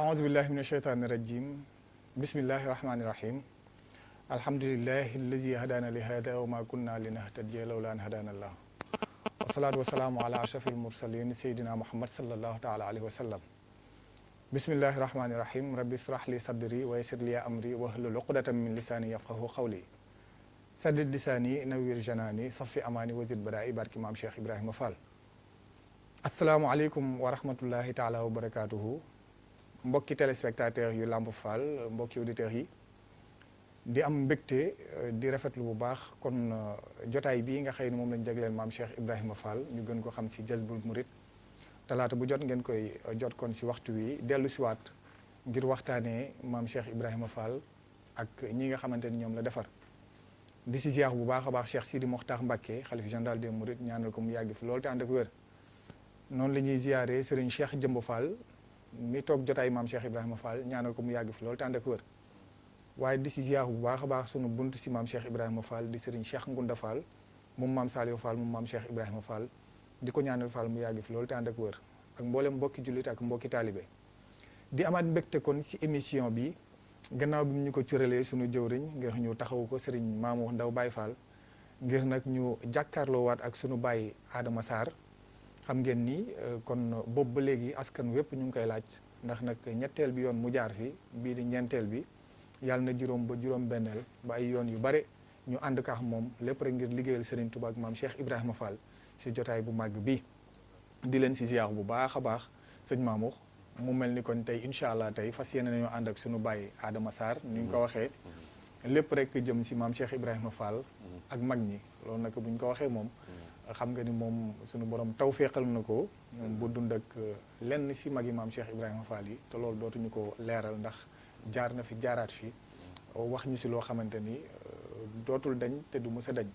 أعوذ بالله من الشيطان الرجيم بسم الله الرحمن الرحيم الحمد لله الذي هدانا لهذا وما كنا لنهتدي لولا أن هدانا الله والصلاة والسلام على أشرف المرسلين سيدنا محمد صلى الله تعالى عليه وسلم بسم الله الرحمن الرحيم ربي اشرح لي صدري ويسر لي أمري واحلل عقدة من لساني يفقهوا قولي سدد لساني نوير جناني صفي أماني وزد برائي بارك إمام شيخ إبراهيم Fall asalaamaaleykum wa rahmatullahi taala wa barakaatuhu mbokki téléspectateurs yu Lamp Fall mbokki auditeurs yi di am mbégte di rafetlu bu baax kon jotaay bii nga xëy ne moom lañ jagleel maam Cheikh Ibrahima Fall ñu gën ko xam si Jazboul Mouride talaata bu jot ngeen koy jot kon si waxtu wi dellu siwaat ngir waxtaanee maam Cheikh Ibrahima Fall ak ñi nga xamante ni ñoom la defar di si ziar bu baax a baax Cheikh Sidi Mokhtar Mbacké xalif général des Mourides ñaanal ko mu yàgg fi loolu te ànd ak wér noonu la ñuy ziare Serigne Cheikh Jëmb Fall mi toog jotaay maam Cheikh Ibrahima Fall ñaanal ko mu yàgg fi loolu te ànd ak wér waaye di si ziar bu baax a baax sunu bunt si maam Cheikh Ibrahima Fall di Serigne Cheikh Ngunda Fall moom maam Saliou Fall moom maam Cheikh Ibrahima Fall di ko ñaanal Fall mu yàgg fi loolu te ànd ak wér ak mboolem mbokki jullit ak mbokki taalibe di amaat mbégte kon si émission bi gannaaw bi ñu ko curalee sunu jëwriñ ngir ñu taxawu ko Serigne Mamour Ndaw Baye Fall ngir nag ñu jàkkaarloowaat ak sunu baay Adama Sarr xam ngeen ni kon boobu ba léegi askan wépp ñu ngi koy laaj ndax nag ñetteel bi yoon mu jaar fi bii di ñeenteel bi yàlla na juróom ba juróom benneel ba ay yoon yu bare ñu ànd kaax moom lépp rek ngir liggéeyal Serigne Touba ak maam Cheikh Ibrahima Fall si jotaay bu màgg bi di leen si ziar bu baax a baax sëñ Mamour mu mel ni kon tey incha allah tey fas yéene nañoo ànd ak sunu baay Adama Sarr ni ñu ko waxee lépp rek jëm si maam Cheikh Ibrahima Fall ak mag ñi loolu nag bu ñu ko waxee moom xam nga ni moom suñu borom taw féexal na ko bu dund ak lenn si mag yi maam Cheikh Ibrahima Fall yi te loolu dootuñu ko leeral ndax jaar na fi jaaraat fi wax ñu si loo xamante ni dootul dañ te du mës a dañ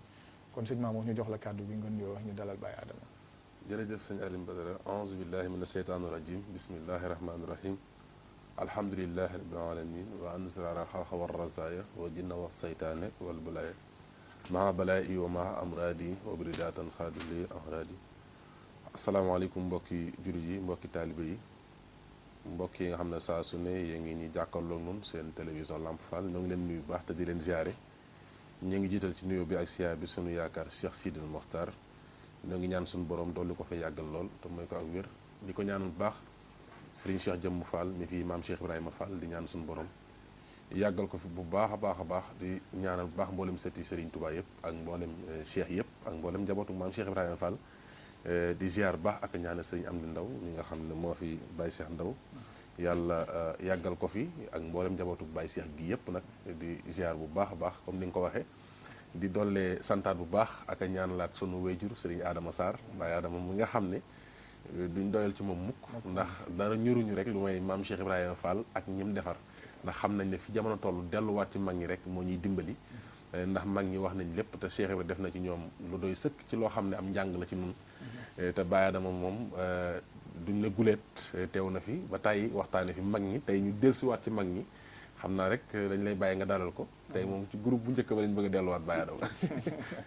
kon sëñ Mamour ñu jox la kàddu bi ngeen yoo wax ñu dalal Baye Adama. jërëjëf sëñ Alioune Badara aouzu billahi mina sheytaani rajim bismillahi rahmaani rahim alhamdulillahi rabbil alamin wa ansara xalqa war razaya wa jinna wa saytaane wal balaya maa balaa'i wa maa amraadi wa biridaatan xaaduli amraadi asalaamaaleykum mbokki jullit yi mbokki taalibe yi mbokk yi nga xam ne saa su ne yéen ngi ñuy jàkkaarloo noonu seen télévision Lamp Fall ñoo ngi leen nuyu baax te di leen ziare ñu ngi jiital ci nuyoo bi ak siyaar bi sunu yaakaar Cheikh Sidi Mokhtar ñoo ngi ñaan suñu borom dolli ko fa yàggal lool te mooy ko ak wér di ko ñaanal bu baax Serigne Cheikh Jëmb Fall mi fii maam Cheikh Ibrahima Fall di ñaan suñu borom yàggal ko fi bu baax a baax a baax di ñaanal bu baax mboolem sëti Serigne Touba yëpp ak mboolem cheikh yëpp ak mboolem njabootu maam Cheikh Ibrahima Fall di ziar baax ak ñaanal Serigne Amdi Ndaw mi nga xam ne moo fi Baye Cheikh Ndaw yàlla yàggal ko fi ak mboolem njabootu Baye Cheikh gi yëpp nag di ziar bu baax a baax comme ni nga ko waxee di dollee santaat bu baax ak a ñaanalaat sunu wéyjur Serigne Adama Sarr Baye Adama mi nga xam ne duñ doyal ci moom mukk ndax dara ñuruñu rek lu may maam Cheikh Ibrahima Fall ak ñim defar ndax xam nañ ne fi jamono toll delluwaat ci mag ñi rek moo ñuy dimbali ndax mag ñi wax nañ lépp te Cheikh Ibrahima def na ci ñoom lu doy sëkk ci loo xam ne am njàng la ci nun te Baye Adama moom duñ ne guleet teew na fi ba tey waxtaane fi mag ñi tey ñu dellusiwaat ci mag ñi xam naa rek dañ lay bàyyi nga dalal ko tey moom ci groupe bu njëkk ba lañ bëgg a delluwaat Baye Adama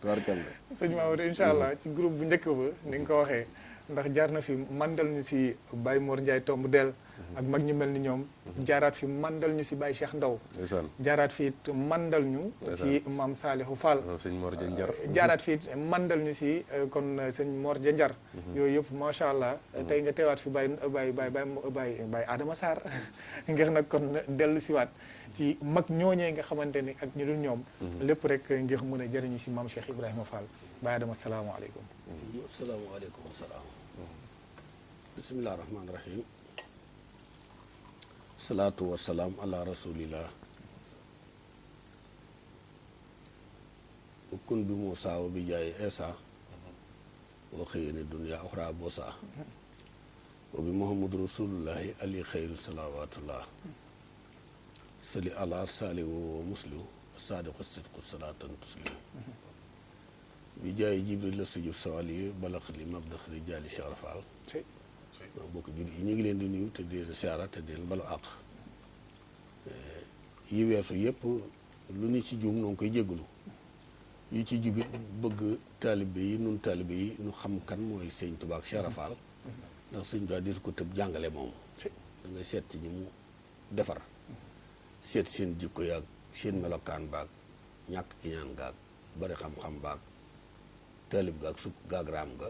tubaarkalla sëñ Maodo incha allah ci groupe bu njëkk ba ni nga ko waxee ndax jaar na fi mandal ñu si Baye Mor Ndiaye tomb del ak mag ñu mel ni ñoom jaaraat fi mandal ñu si Baye Cheikh Ndaw jaaraat fi it mandal ñu si maam Saliou Fall sëñ Mor Janjar jaaraat fi it mandal ñu si kon sëñ Mor Janjar yooyu yëpp macha allah tey nga teewaat fi Baye Adama Sarr ngir nag kon dellu siwaat ci mag ñooñee nga xamante ni ak ñu dul ñoom lépp rek ngir mën a jëriñu si maam Cheikh Ibrahima Fall Baye Adama salaamaaleykum asalaamaaleykum salaam bisimilah rahmaani rahim salaatu wa salaam ala rasulillah kun bi Muusaa wa bi jaay Eesa wa xëye ne dunya oxra bosa wa bi muhammadu rasulullahi ali xayru salawatullah sali ala sali wa muslim saadiqu sidqu salaatan tuslim bi jaay jibril la sujub sawali balax li mabdax li jaali Cheikh Rafal bokk jur yi ñu ngi leen di nuyu te di leen siyaara te di leen balu àq yi weesu yëpp lu ñu ci juum noo ngi koy jégalu yi ci jubit bëgg taalibe yi nun taalibe yi nu xam kan mooy sëñ Tuubaa ak Cheikh Rafal ndax sëñ Tuubaa di su ko tëb jàngale moom da ngay seet ci ñi mu defar seet seen jikko yaag seen melokaan baag ñàkk ki ñaan gaag bari xam-xam baag taalib gaag sukk gaag raam ga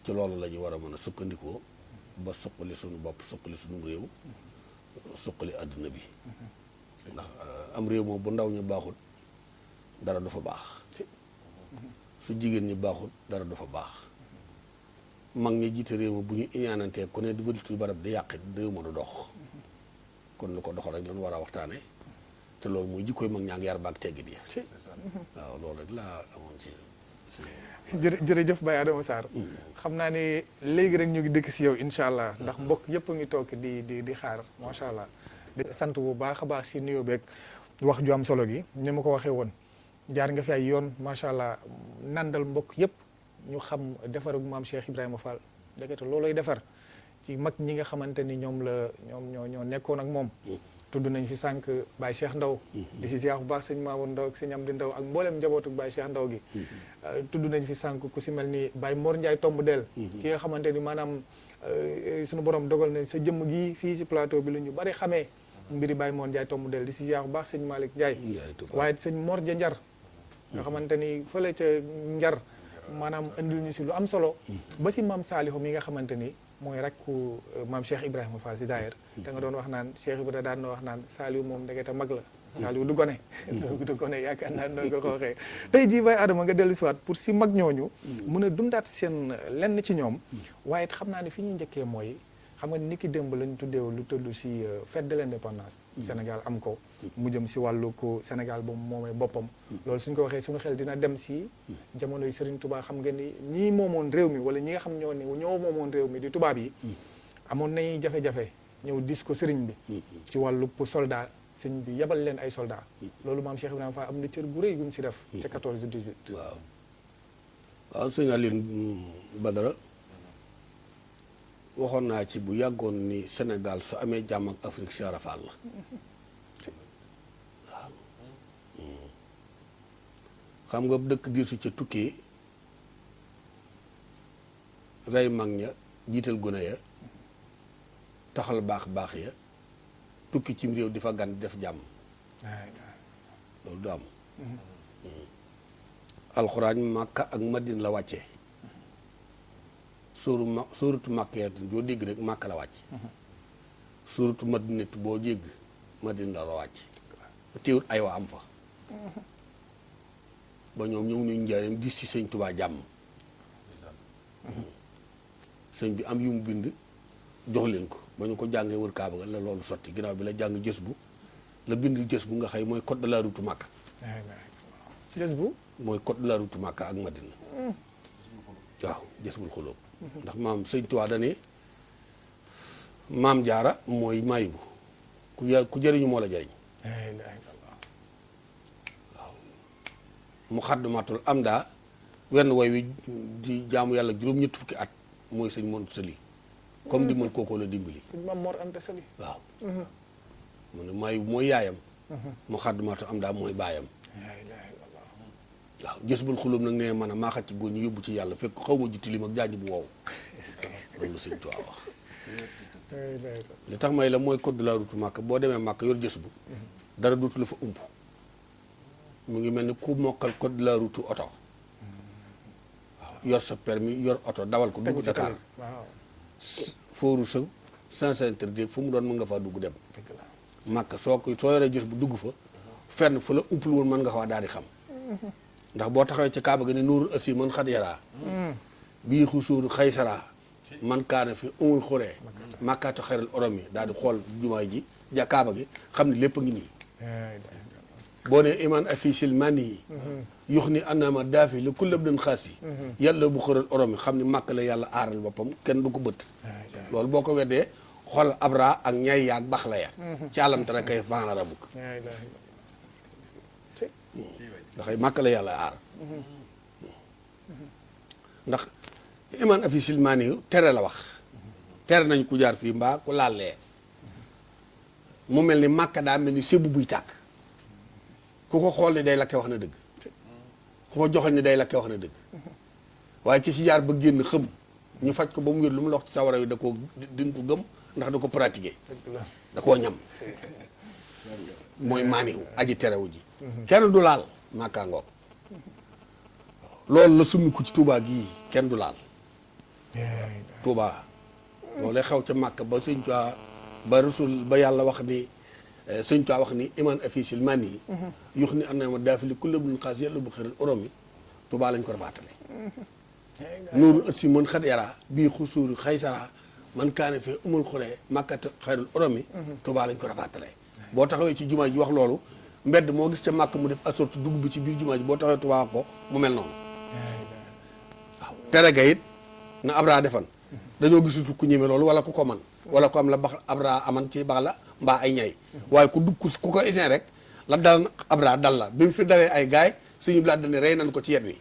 ci loolu la ñu war a mën a sukkandikoo ba suqali suñu bopp suqali suñu réew suqali àdduna bi ndax am réew moom bu ndaw ñu baaxut dara du fa baax su jigéen ñi baaxut dara du fa baax mag ñi jiite réew ma bu ñu iñaanantee ku ne di wëltu barab di yàqit réew ma du dox kon lu ko doxal rek lañu war a waxtaane te loolu muy jikkoy mag ñaa ngi yar baag teggit yi waaw loolu rek laa amoon ci jërëjëf Baye Adama Sarr xam naa ne léegi rek ñu ngi dëkk si yow incha allah ndax mbokk yëpp a ngi toog di xaar macha allah di sant bu baax a baax si nuyoo beeg wax ju am solo gi ni ma ko waxee woon jaar nga fi ay yoon macha allah nandal mbokk yëpp ñu xam defar ak maam Cheikh Ibrahima Fall ndekete looloy defar ci mag ñi nga xamante ni ñoom ñoo nekkoon ak moom tudd nañ si sànq Baye Cheikh Ndaw di si ziar bu baax sëñ Mamour Ndaw ak sëñ Amdi Ndaw ak mboolem njabootu Baye Cheikh Ndaw gi tudd nañ fi sànq ku si mel ni Baye Mor Ndiaye tomb del ki nga xamante ni maanaam suñu borom dogal na sa jëmm gi fii si plateau bi lu ñu bari xamee mbiri Baye Mor Ndiaye tomb del di si ziar bu baax sëñ Malick Ndiaye waaye sëñ Mor ja Njar nga xamante ni fële ca Njar maanaam indil ñu si lu am solo ba si maam Saalihu mi nga xamante ni mooy rakku maam Cheikh Ibrahima Fall si daayir da nga doon wax naan Cheikh Ibrahima daan na wax naan Saalihu moom ndekete mag la Saalihu du gone du gone yaakaar naa noonu nga ko waxee tey jii Baye Adama nga dellu si waat pour si mag ñooñu mun a dundaat seen lenn ci ñoom waaye it xam naa ne fi ñuy njëkkee mooy xam nga ni ki démb lañ tuddeew lu tudd si fête de l'indépendance Sénégal am ko mu jëm si wàllu ko Sénégal ba moomee boppam loolu suñ ko waxee suñu xel dina dem si jamonoy Serigne Touba xam nga ni ñii moomoon réew mi wala ñi nga xam ñoo moomoon réew mi di tubaab yi amoon nañuy jafe-jafe ñëw dis ko Serigne bi ci wàllu soldat sëñ bi yebal leen ay soldat loolu maam Cheikh Ibrahima Fall am na cër bu rëy gu mu si def ca 14 18 waaw sëñ Aline Badara waxoon naa ci bu yàggoon ni Sénégal su amee jàmm ak Afrique Cheikh Fall la waaw xam nga dëkk diir su ca tukkee rey mag ña jiital gone ya taxal baax ya tukki cim réew di fa gan def jàmm loolu du am alxuraan Makka ak Madina la wàccee suuratu Makkiyatin boo dégg rek Makka la wàcc suuratu Madinatu boo dégg Madina la wàcc teewut ay wa am fa ba ñoom ñëw nañu njaareem di si sëñ Tubaa jàmm sëñ bi am yu mu bind jox leen ko ba ñu ko jàngee wër Kaaba ga la loolu sotti ginnaaw bi la jàng jës bu la bind jës bu nga xëy mooy code de la route Makka jës bu mooy code de la route Makka ak Madina waaw jës bul xulóob ndax maam sëñ Tuubaa dane maam jaara mooy maayibu ku jëriñu moo la jëriñ waaw mu xaddamatul am daa wenn way wi di jaamu yàlla juróom-ñetti fukki at mooy sëñ Mor Sali comme di mën kookoo la dimbali sëñ Maam Mor Anta Sali waaw mu ne maayibu mooy yaayam mu xaddamatul am daa mooy baayam waaw jës bul xulóom nag nee man a maa xat ci góor ñu yóbbu ci yàlla fekk xaw ma jitti lim ak jaaji bu wow loolu sëñ Tuubaa wax li tax may la mooy code de la route Makka boo demee Makka yor jës bu dara dootu la fa ump mu ngi mel ni ku mokkal code de la route oto waaw yor sa permis yor oto dawal ko dugg Dakar fooru sa sens interdit fu mu doon mën nga faa dugg dem Makka soo yoree jës bu dugg fa fenn fu la umpul woon mën nga faa daal di xam ndax boo taxawee ci Kaaba ga ne nuurul asi man xat yaraa bii xusuuru xaysara man kaana fi umul xuree màkkaatu xeral orom yi daal di xool jumaay ji ja Kaaba gi xam ne lépp a ngi nii boo ne iman afisil mani yi yux ni anama daafi li ku lëb dan xaas yi yàlla bu xëral orom yi xam ne màkk la yàlla aaral boppam kenn du ko bët loolu boo ko weddee xool abra ak ñay yaag bax la ya ci àllamtara kay faana rabuk ndax màkk la yàlla aar ndax iman officiel maani yu tere la wax tere nañ ku jaar fii mbaa ku laalee mu mel ni màkk daa mel ni sébu buy tàkk ku ko xool ni day lakke wax na dëgg ku ko joxoñ ni day lakke wax na dëgg waaye ki ci jaar ba génn xëm ñu faj ko ba mu wér lu mu la wax ci sawara wi da ko di nga ko gëm ndax da ko pratiquer dëgg la da koo ñam mooy maaniw aji terewu ji kenn du laal Màkka ngoog loolu la summi ko ci Touba gii kenn du laal Touba loolu lay xew ca Màkka ba sëñ Tuubaa ba rasul ba yàlla wax ni sëñ Tuubaa wax ni iman afisil man yi yux ni annama daafili kulle buñ xaas yàlla bu xëral orom yi Touba lañ ko rafaatale nuuru ët si mën xat yara bii xusuuri xaysara man kaane fee umul xulee màkkate xayrul orom yi Touba lañ ko rafaatale boo taxawee ci jumaa ji wax loolu mbedd moo gis ca màkk mu def assorti dugub bi ci biir jumaa ji boo taxawee Touba ko mu mel noonu waaw tere ga it na Abra defan dañoo gisutu ku ñeme loolu wala ku ko man wala ku am la bax Abra aman ci bax la mbaa ay ñay waaye ku dugg ku ko isin rek la dal Abra dal la bi mu fi dalee ay gaay suñu blaat dane rey nañ ko ci yet wi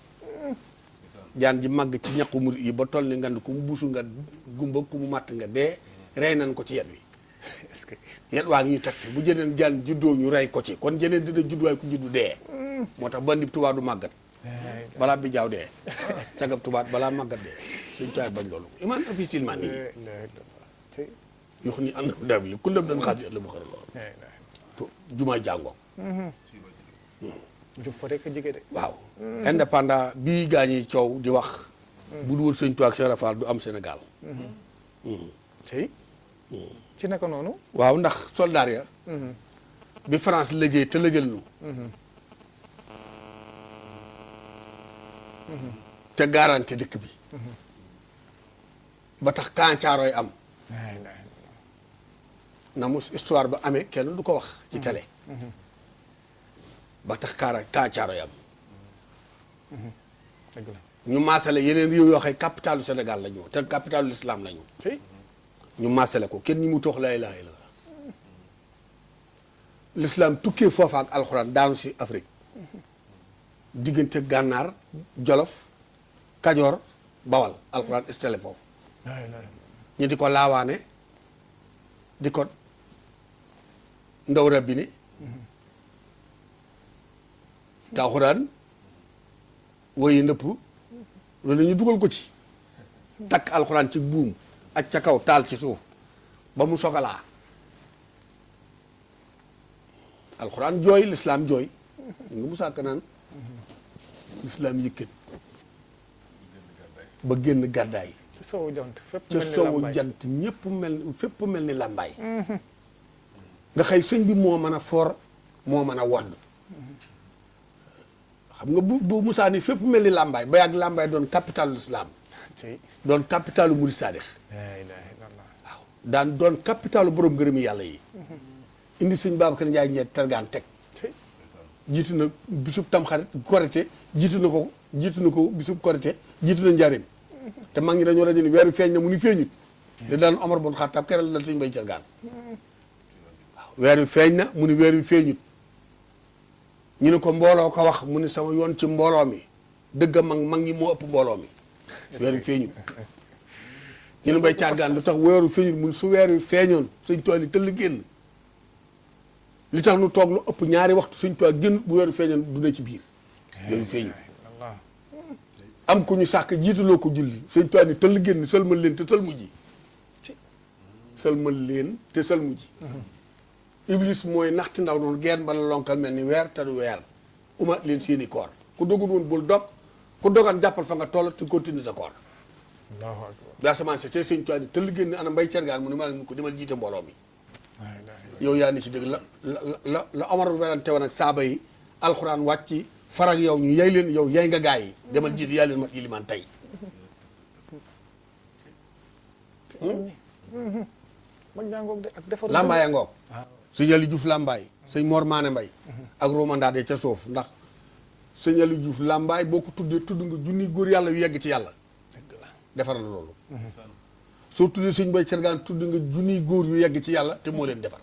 jaan ji màgg ci ñaqu murit yi ba toll ni ngand ku mu buusu nga gumba ku mu màtt nga dee rey nañ ko ci yet wi est-ce que yet waa ngi ñu teg fi bu jëneen jaan juddoo ñu rey ko ci kon jëneen dina judd waaye ku juddu dee moo tax bandib Tuubaa du màggat balaa bi jaaw dee cagab tubaat balaa màggat dee suñ caay bañ loolu iman officiellement nii yox ni ànd dab li ku lépp dañ xaati la bu xëra loolu jumaa jàngoo jub fa rek jige de waaw indépendant bii gaañi coow di wax bu dul sëñ Tuubaa ak Cheikh Rafal du am Sénégal ci naka noonu waaw ndax soldaar ya bi France liggéey te lëjël nu te garanti dëkk bi ba tax kancaaroy am na mu histoire ba amee kenn du ko wax ci télé ba tax kancaaroy am dëgg la ñu maasale yeneen réew yoo xam capitalu Sénégal la ñu te capitalu l'islam la ñu ñu maasale ko kenn ñi mu toox laa ilaaha illallaah l'islam tukkee foofa ak alxuraan daanu si Afrique diggante gànnaar jolof kajoor bawal alxuraan istale foofu ñu di ko laawaane di ko ndaw rabbi ni te alxuraan woyi ndëpp loolu ñu dugal ko ci takk alxuraan ci buum ak ca kaw taal ci suuf ba mu sokalaa alxuraan jooy lislaam jooy nga mu sàkk naan lislaam yëkkat ba génn gàddaay ci sowu jant fépp ca sowu jant ñëpp fépp mel ni làmbaay nga xëy sëñ bi moo mën a for moo mën a wodd xam nga bu Musaa ni fépp mel ni làmbaay ba yàgg làmbaay doon capitalu l'islam doon capitalu murid saadix waaw daan doon capitalu borom gërëmi yàlla yi indi sëñ Babacar Njaay ñeet tergaan teg jiitu na bisub tamxarit korité jiitu na ko bisub korité jiitu na njaareem te mag ñi dañoo rajo ni weeru feeñ na mu ni feeñut da daan Omar bon Xattaab keral la sëñ Bay tergaan waaw weeru feeñ na mu ni weeru feeñut ñu ne ko mbooloo ko wax mu ni sama yoon ci mbooloo mi dëgg a mag ñi moo ëpp mbooloo mi weeru feeñut ñu ne Bay tergaan lu tax weeru feeñut mu ni su weeru feeñoon sëñ tool yi tëll génn li tax nu toog lu ëpp ñaari waxtu suñ toog génn bu weeru feeñal du ne ci biir weeru feeñu am ku ñu sàkk jiitaloo ko julli suñ toog ni tëll génn sëlmal leen te sël mujji sëlmal leen te sël mujji iblis mooy naxti ndaw noonu geen bala lonkal mel ni weer te du weer umat leen seeni koor ku dogul woon bul dog ku dogan jàppal fa nga toll te continue sa koor bi asamaan si te suñ toog ni tëll génn ana Mbay Cergaan mu ne maa ngi ko demal jiite mbooloo mi yow yaa ni ci dëgg la Omar werante woon ak saaba yi alxuraan wàcc farag yow ñu yay leen yow yay nga gaa yi demal jiitu yaa leen mat ilimaan tey mag jàngoog de ak defar làmbaay a ngoog sëñ Ali Diouf làmbaay sëñ Mor Maane Mbay ak romandaade ca suuf ndax sëñ Ali Diouf làmbaay boo ko tuddee tudd nga junniy góor yàlla yu yegg ci yàlla defar la loolu soo tuddee sëñ Bay Cergaan tudd nga junniy góor yu yegg ci yàlla te moo leen defar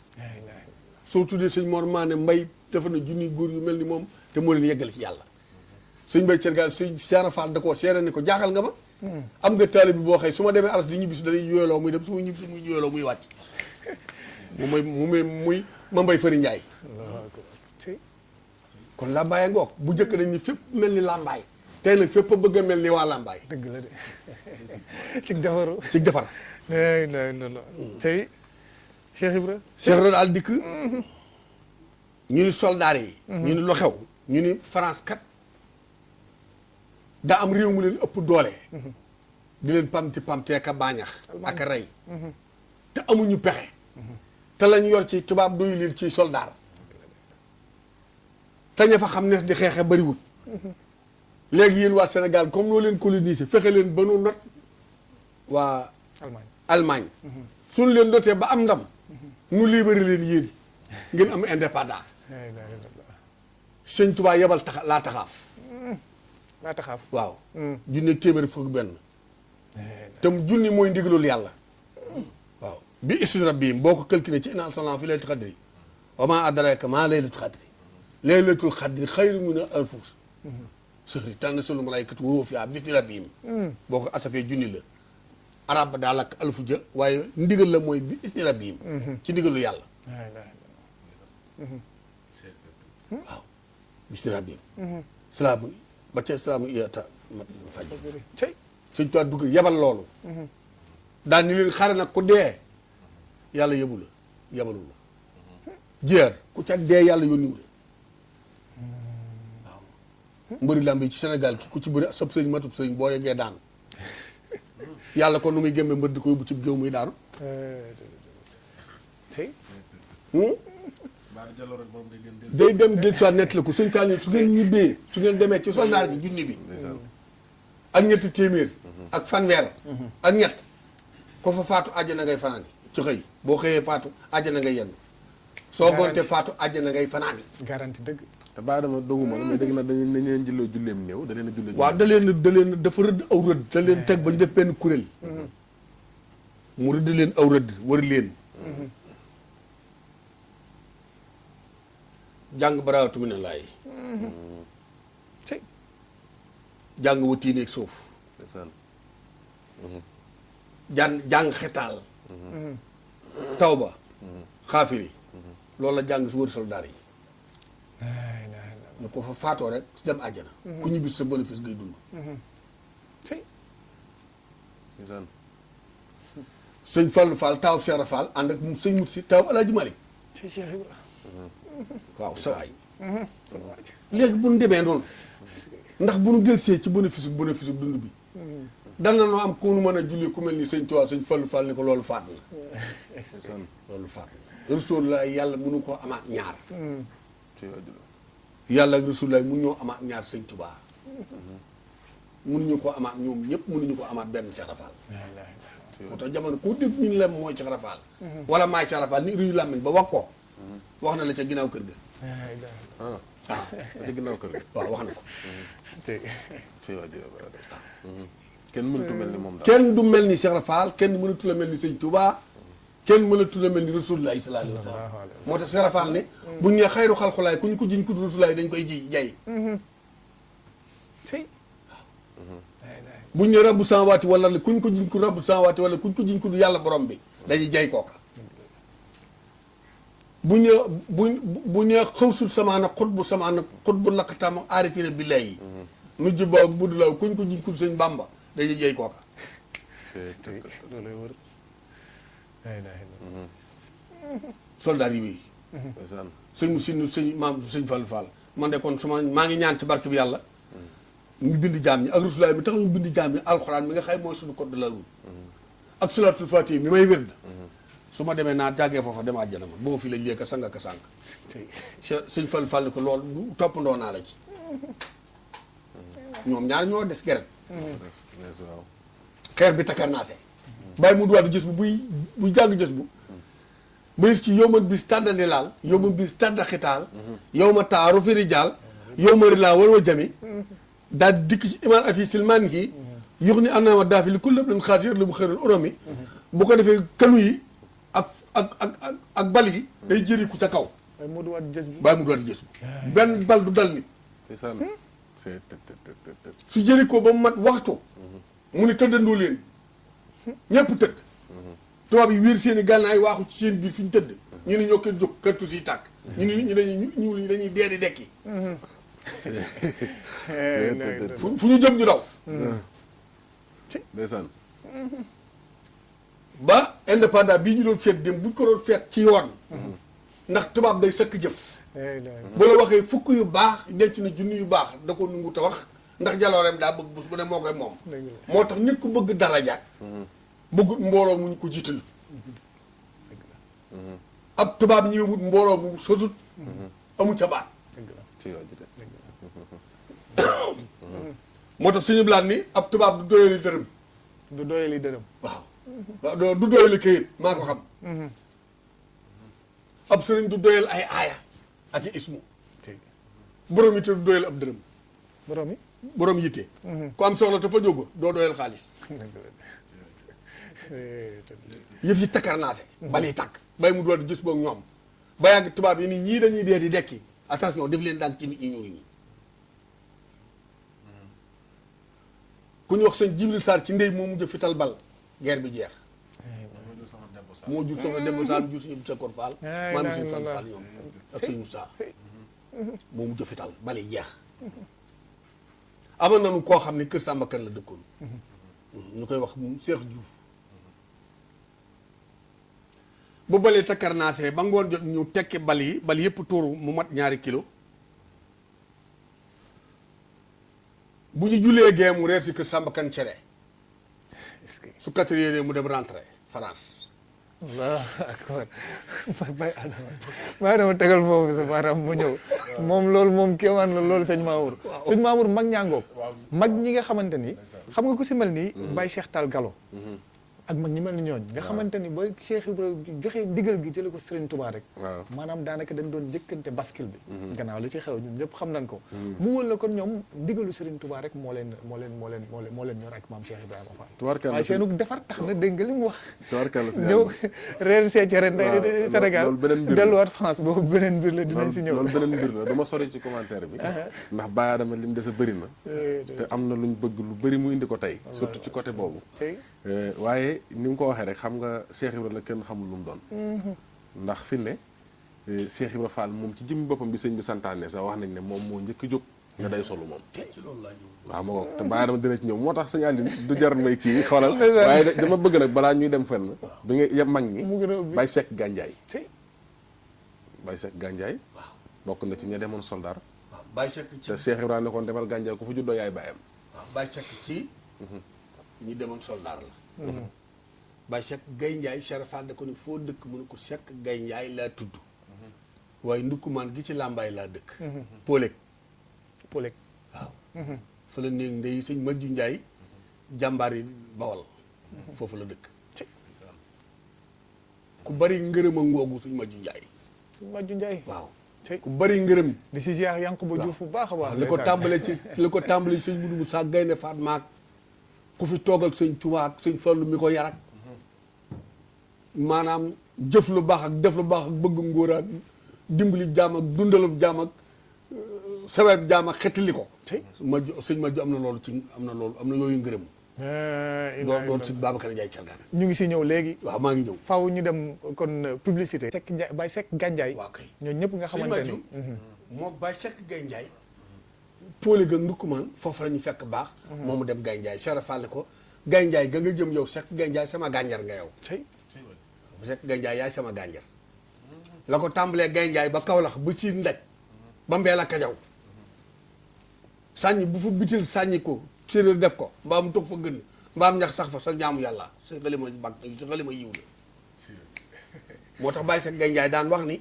soo tuddee sëñ Mor Maane Mbay defar na junniy góor yu mel ni moom te moo leen yeggal ci yàlla sëñ Bay Cergaan sëñ Cheikh Fall da koo seere ni ko jaaxal nga ma am nga taali bi boo xëy su ma demee aras di ñibbisi dalay yooyaloo muy dem su ma ñibbisi muy yooyaloo muy wàcc muy ma Mbay Fari Njaay kon làmbaay ngoog bu njëkk nañ ni fépp mel ni làmbaay tey nag fépp a bëgg a mel ni waa Lambaay. dëgg la de ci defaru ci defar. la tey Cheikh Ibra. Cheikh Ibra daal dikk ñu ni soldaar yi. ñu ni lu xew ñu ni France kat daa am réew mu leen ëpp doole. di leen pamti ak a baañax ak a rey. te amuñu pexe. te lañ yor ci tubaab doyu leen ci soldaar. te ña fa xam ne di xeexe bariwul. léegi yéen waa Sénégal comme noo leen colonisé fexe leen ba nu not waa Allemagne suñu leen notee ba am ndam nu libéré leen yéen ngeen am indépendant sëñ Tuubaa yebal laa taxaaf waaw junni téeméeri fukk benn te junni mooy ndigalul yàlla waaw bi isni rabbihim boo ko calculé ci inna anzalnaahu fi laylatul qadri wa maa adraaka maa laylatul qadri laylatul qadri xayrun min alfi shahri tanazzalu malaa'ikatu wa ruuhu fiihaa bi izni rabbihim boo ko asafee junni la arab ba daal ak alfu jë waaye ndigal la mooy bi izni rabbihim ci ndigalu yàlla waaw bi izni rabbihim salaamun ba ca salaamun iyata mat faj sëñ Tuubaa dugg yebal loolu daal ni leen xare nag ku dee yàlla yebalu la jeer ku ca dee yàlla yónniwu la mbëri lamb yi ci Sénégal ki ku ci bëri sab sëñ matub sëñ boo yeggee daanu yàlla kon nu muy gémmee mbër di ko yóbbu ci géew muy daanu day dem del soit nett la ko suñ taal su ngeen ñibbee su ngeen demee ci soldaar gi junni bi ak ñetti téeméer ak fanweer ak ñett ko fa faatu àjjana ngay fanaani ci xëy boo xëyee faatu àjjana ngay yenn soo gonte faatu àjjana ngay fanaani garanti dëgg te baa dama doguma la mais dégg na dañ leen jëloo julleem néew da leen a jullee waaw da leen dafa rëdd aw rëdd da leen teg ba ñu def benn kuréel mu rëdd leen aw rëdd wër leen jàng baraatu mi ne laay jàng watiineeg suuf jàng xetaal tawba xaafiri loolu la jàng su wëri soldaar yi ne ko fa faatoo rek su dem àjjana ku ñibbis sa bénéfice ngay dund sëñ Fallu Fall taawub Cheikh Fall ànd ak sëñ Mut Si taawub Alaaji Malik waaw sa waay léegi bu ñu demee noonu ndax bu ñu delsee ci bénéfice dund bi dal na noo am ku nu mën a julli ku mel ni sëñ Tuubaa sëñ Fallu Fall ni ko loolu faat na loolu faat na Rasulullah yàlla mënu koo amaat ñaar yàlla ak Rasulullah mun ñoo amaat ñaar sëñ Tuubaa mënuñu ko amaat ñoom ñëpp mënuñu ko amaat benn Cheikh Rafal moo tax jamono koo dégg ñu lem mooy Cheikh Rafal wala maay Cheikh Rafal ni ruyu làmmiñ ba wax ko wax na la ca ginnaaw kër ga waaw ca ginnaaw kër ga waaw wax na ko kenn mënatu mel ni moom daal kenn du mel ni Cheikh Rafal kenn mënatu la mel ni sëñ Tuubaa kenn mënatu la mel ni Rasulullah sallallahu alayhi wa sallam moo tax Cheikh Rafal ne buñ ne xayru xalxulaay ku ñu ko jiñ ku Rasulullah dañ koy jay buñ ne rabbu samawati wala kuñ ko jiñ ku rabbu samawati wala kuñ ko jiñ ku yàlla borom bi dañuy jay kooka bu ñu xawsul samaana xutbu samaana xutbu laqataam aarifina billahi nu jubba ak buddulaaw kuñ ko jiñ ku sëñ Bàmba dañuy jay kooka loolay wër soldaar yi bii sëñ mu sinu sëñ maam sëñ Fall Fall man de kon suma maa ngi ñaan ci barke bi yàlla ñu bind jaam ñi ak Rasulullah mi tax ñu bind jaam ñi alxuraan mi nga xay mooy suñu code de la route ak salaatul faatiha mi may wérd su ma demee naa jàggee foofa dem àjjana ma boo fi lañ léeka sanga ka sànq sëñ Fall Fall ni ko loolu toppandoo naa la ci ñoom ñaar ñoo des geret xeer bi takkarnaase bàyyi mu duwaat gis bu buy jàng gis bu ba ci yow ma bis tàddane laal yow ma bis tàdda xitaal yow ma taaru firi jaal yow ma rilaa war wa jami daal di dikk ci imaan afi silmaan yi yux ni am naa ma daafi li kullab leen xaasir lu bu xëral oromi bu ko defee kanu yi ak bal yi day jëri ku ca kaw bàyyi mu duwaat gis bu benn bal du dal nit su jëri ko ba mu mat waxtu mu ni tëddandoo leen ñëpp tëdd tubaab yi wéer seen i gànnaay waaxu ci seen biir fi ñu tëdd ñu ne ñoo kër jóg kërtu siy tàkk ñu ne nit ñi dañuy dee di dekki fu ñu jëm ñu daw ndeysaan ba indépendant bii ñu doon feet dem buñ ko doon feet ci yoon ndax tubaab day sëkk jëf bu la waxee fukk yu baax denc na junni yu baax da ko nungu te wax ndax jalooreem daa bëgg bés bu ne moo koy moom moo tax nit ku bëgg daraja bëggut mbooloo mu ñu ko jiital ab tubaab ñi wut mbooloo mu sosut amu ca baat ci yoon ji de moo tax suñu bilaat ni ab tubaab du doyali dërëm du doyali dërëm waaw du doyali këyit maa ko xam ab sëriñ du doyal ay aaya ak i ismu borom yitte du doyal ab dërëm borom yi borom yitte ku am soxla te fa jógul doo doyal xaalis yëf yi takkarnaase bali tàkk bay mu doon gis boog ñoom ba yàgg tubaab yi nii ñii dañuy dee di dekki attention def leen dànk ci nit ñi ñuul ñi ku ñu wax sëñ Jibril Sarr ci ndey moo mujj fital bal guerre bi jeex moo jur soxna Demba Sall jur suñu Sekor Fall maa ngi suñu Fall ñoom ak suñu Moussa moo mujj fital bali jeex amoon nañu koo xam ne kër Samba Kane la dëkkoon ñu koy wax Cheikh Diouf bu balee takkarnaasee ba ngoon jot ñu tekki bal yi bal yëpp tuuru mu mat 2 kilo bu ñu jullee gee mu reer si kër Samba Kane cere su 4 heures mu dem rentré France. waaw d'accord maa dama tegal foofu sa baaraam mu ñëw moom loolu moom kéemaan la loolu sëñ Mamour sëñ Mamour mag ñàngoog mag ñi nga xamante ni xam nga ku si mel ni Baye Cheikh Tall Gallo ak mag ñi mel ni ñooñ nga xamante ni booy Cheikh Ibrahima joxee ndigal gi jële ko Serigne Touba rek maanaam daanaka dañ doon jëkkante bascule bi gannaaw li ci xew ñun ñëpp xam nañ ko mu wóor la kon ñoom ndigalu Serigne Touba rek moo leen ñor ak maam Cheikh Ibrahima Fall waaye seenu defar tax na dégg nga li mu wax ñëw reer seecere nday Sénégal delluwaat France boobu beneen mbir la dinañ si ñëw loolu beneen mbir la du ma sori ci commentaire bi ndax Baye Adama li mu dese bëri na te am na luñ bëgg lu bëri mu indi ko tey surtout ci côté boobu waaye ni mu ko waxee rek xam nga Cheikh Ibra la kenn xamul lu mu doon ndax fi ne Cheikh Ibra Fall moom ci jëmmi boppam bi sëñ bi santaane sax wax nañ ne moom moo njëkk jóg nga day solu moom ci loolu laa ñëw waaw ma ko te Baye Adama dina ci ñëw moo tax sëñ Aline du jar may kii xoolal waaye dama bëgg nag balaa ñuy dem fenn bi nga yem mag ñi Baye Seck Gandiaye Baye Seck Gandiaye waaw bokk na ci ña demoon soldat waaw Baye Seck ci te Cheikh Ibra ne kon demal Gandiaye ku fa juddoo yaay bàyyam waaw Baye Seck ci ñi demoon soldat la Baye Seck Gaye Ndiaye Charafal da ko ni foo dëkk mu ne ko Seck Gaye Ndiaye laa tudd waaye ndukkumaan gi ci làmbaay laa dëkk Polek waaw fa la néeg ndey sëñ Majju Ndiaye jàmbaar yi Bawal foofu la dëkk ku bari ngërëm a ngoogu sëñ Majju Ndiaye Majju Ndiaye waaw ku bari ngërëm di si ziar Yankuba Diouf bu baax a baax li ko tàmbale ci li ko tàmbale sëñ Mudu Musaa Gaynde Fatma ku fi toogal sëñ Tuubaa ak sëñ Fallu mi ko yarak maanaam jëf lu baax ak def lu baax ak bëgg ngóor ak dimbali jaam ak dundalub jaam ak saweeb jaam ak xetali ko ma sëñ ma am na loolu ci am na yooyu ngërëm doon sëñ Babacar Ndiaye Cargaan ñu ngi si ñëw léegi waaw maa ngi ñëw faaw ñu dem kon publicité Seck Ndiaye Baye Seck Gandiaye waaw kay ñooñu ñëpp nga xamante ni moo Baye Seck Gaye Ndiaye Poole ga ndukkumaan foofu la ñu fekk baax moomu dem Gaye Ndiaye Cheikh Fall ko Gaye Ndiaye ga nga jëm yow Seck Gaye Ndiaye sama gànjar nga yow Seck Gaye Ndiaye yaay sama gànjar la ko tàmbalee Gaye Ndiaye ba Kaolack ba ci ndaj ba Mbeel ak Kajaw sànni bu fa bitil sànni ko séeréer def ko mbaam toog fa gën mbaam ñax sax fa sa jaamu yàlla sa xalima bag sa xalima yiw la moo tax Baye Seck Gaye Ndiaye daan wax ni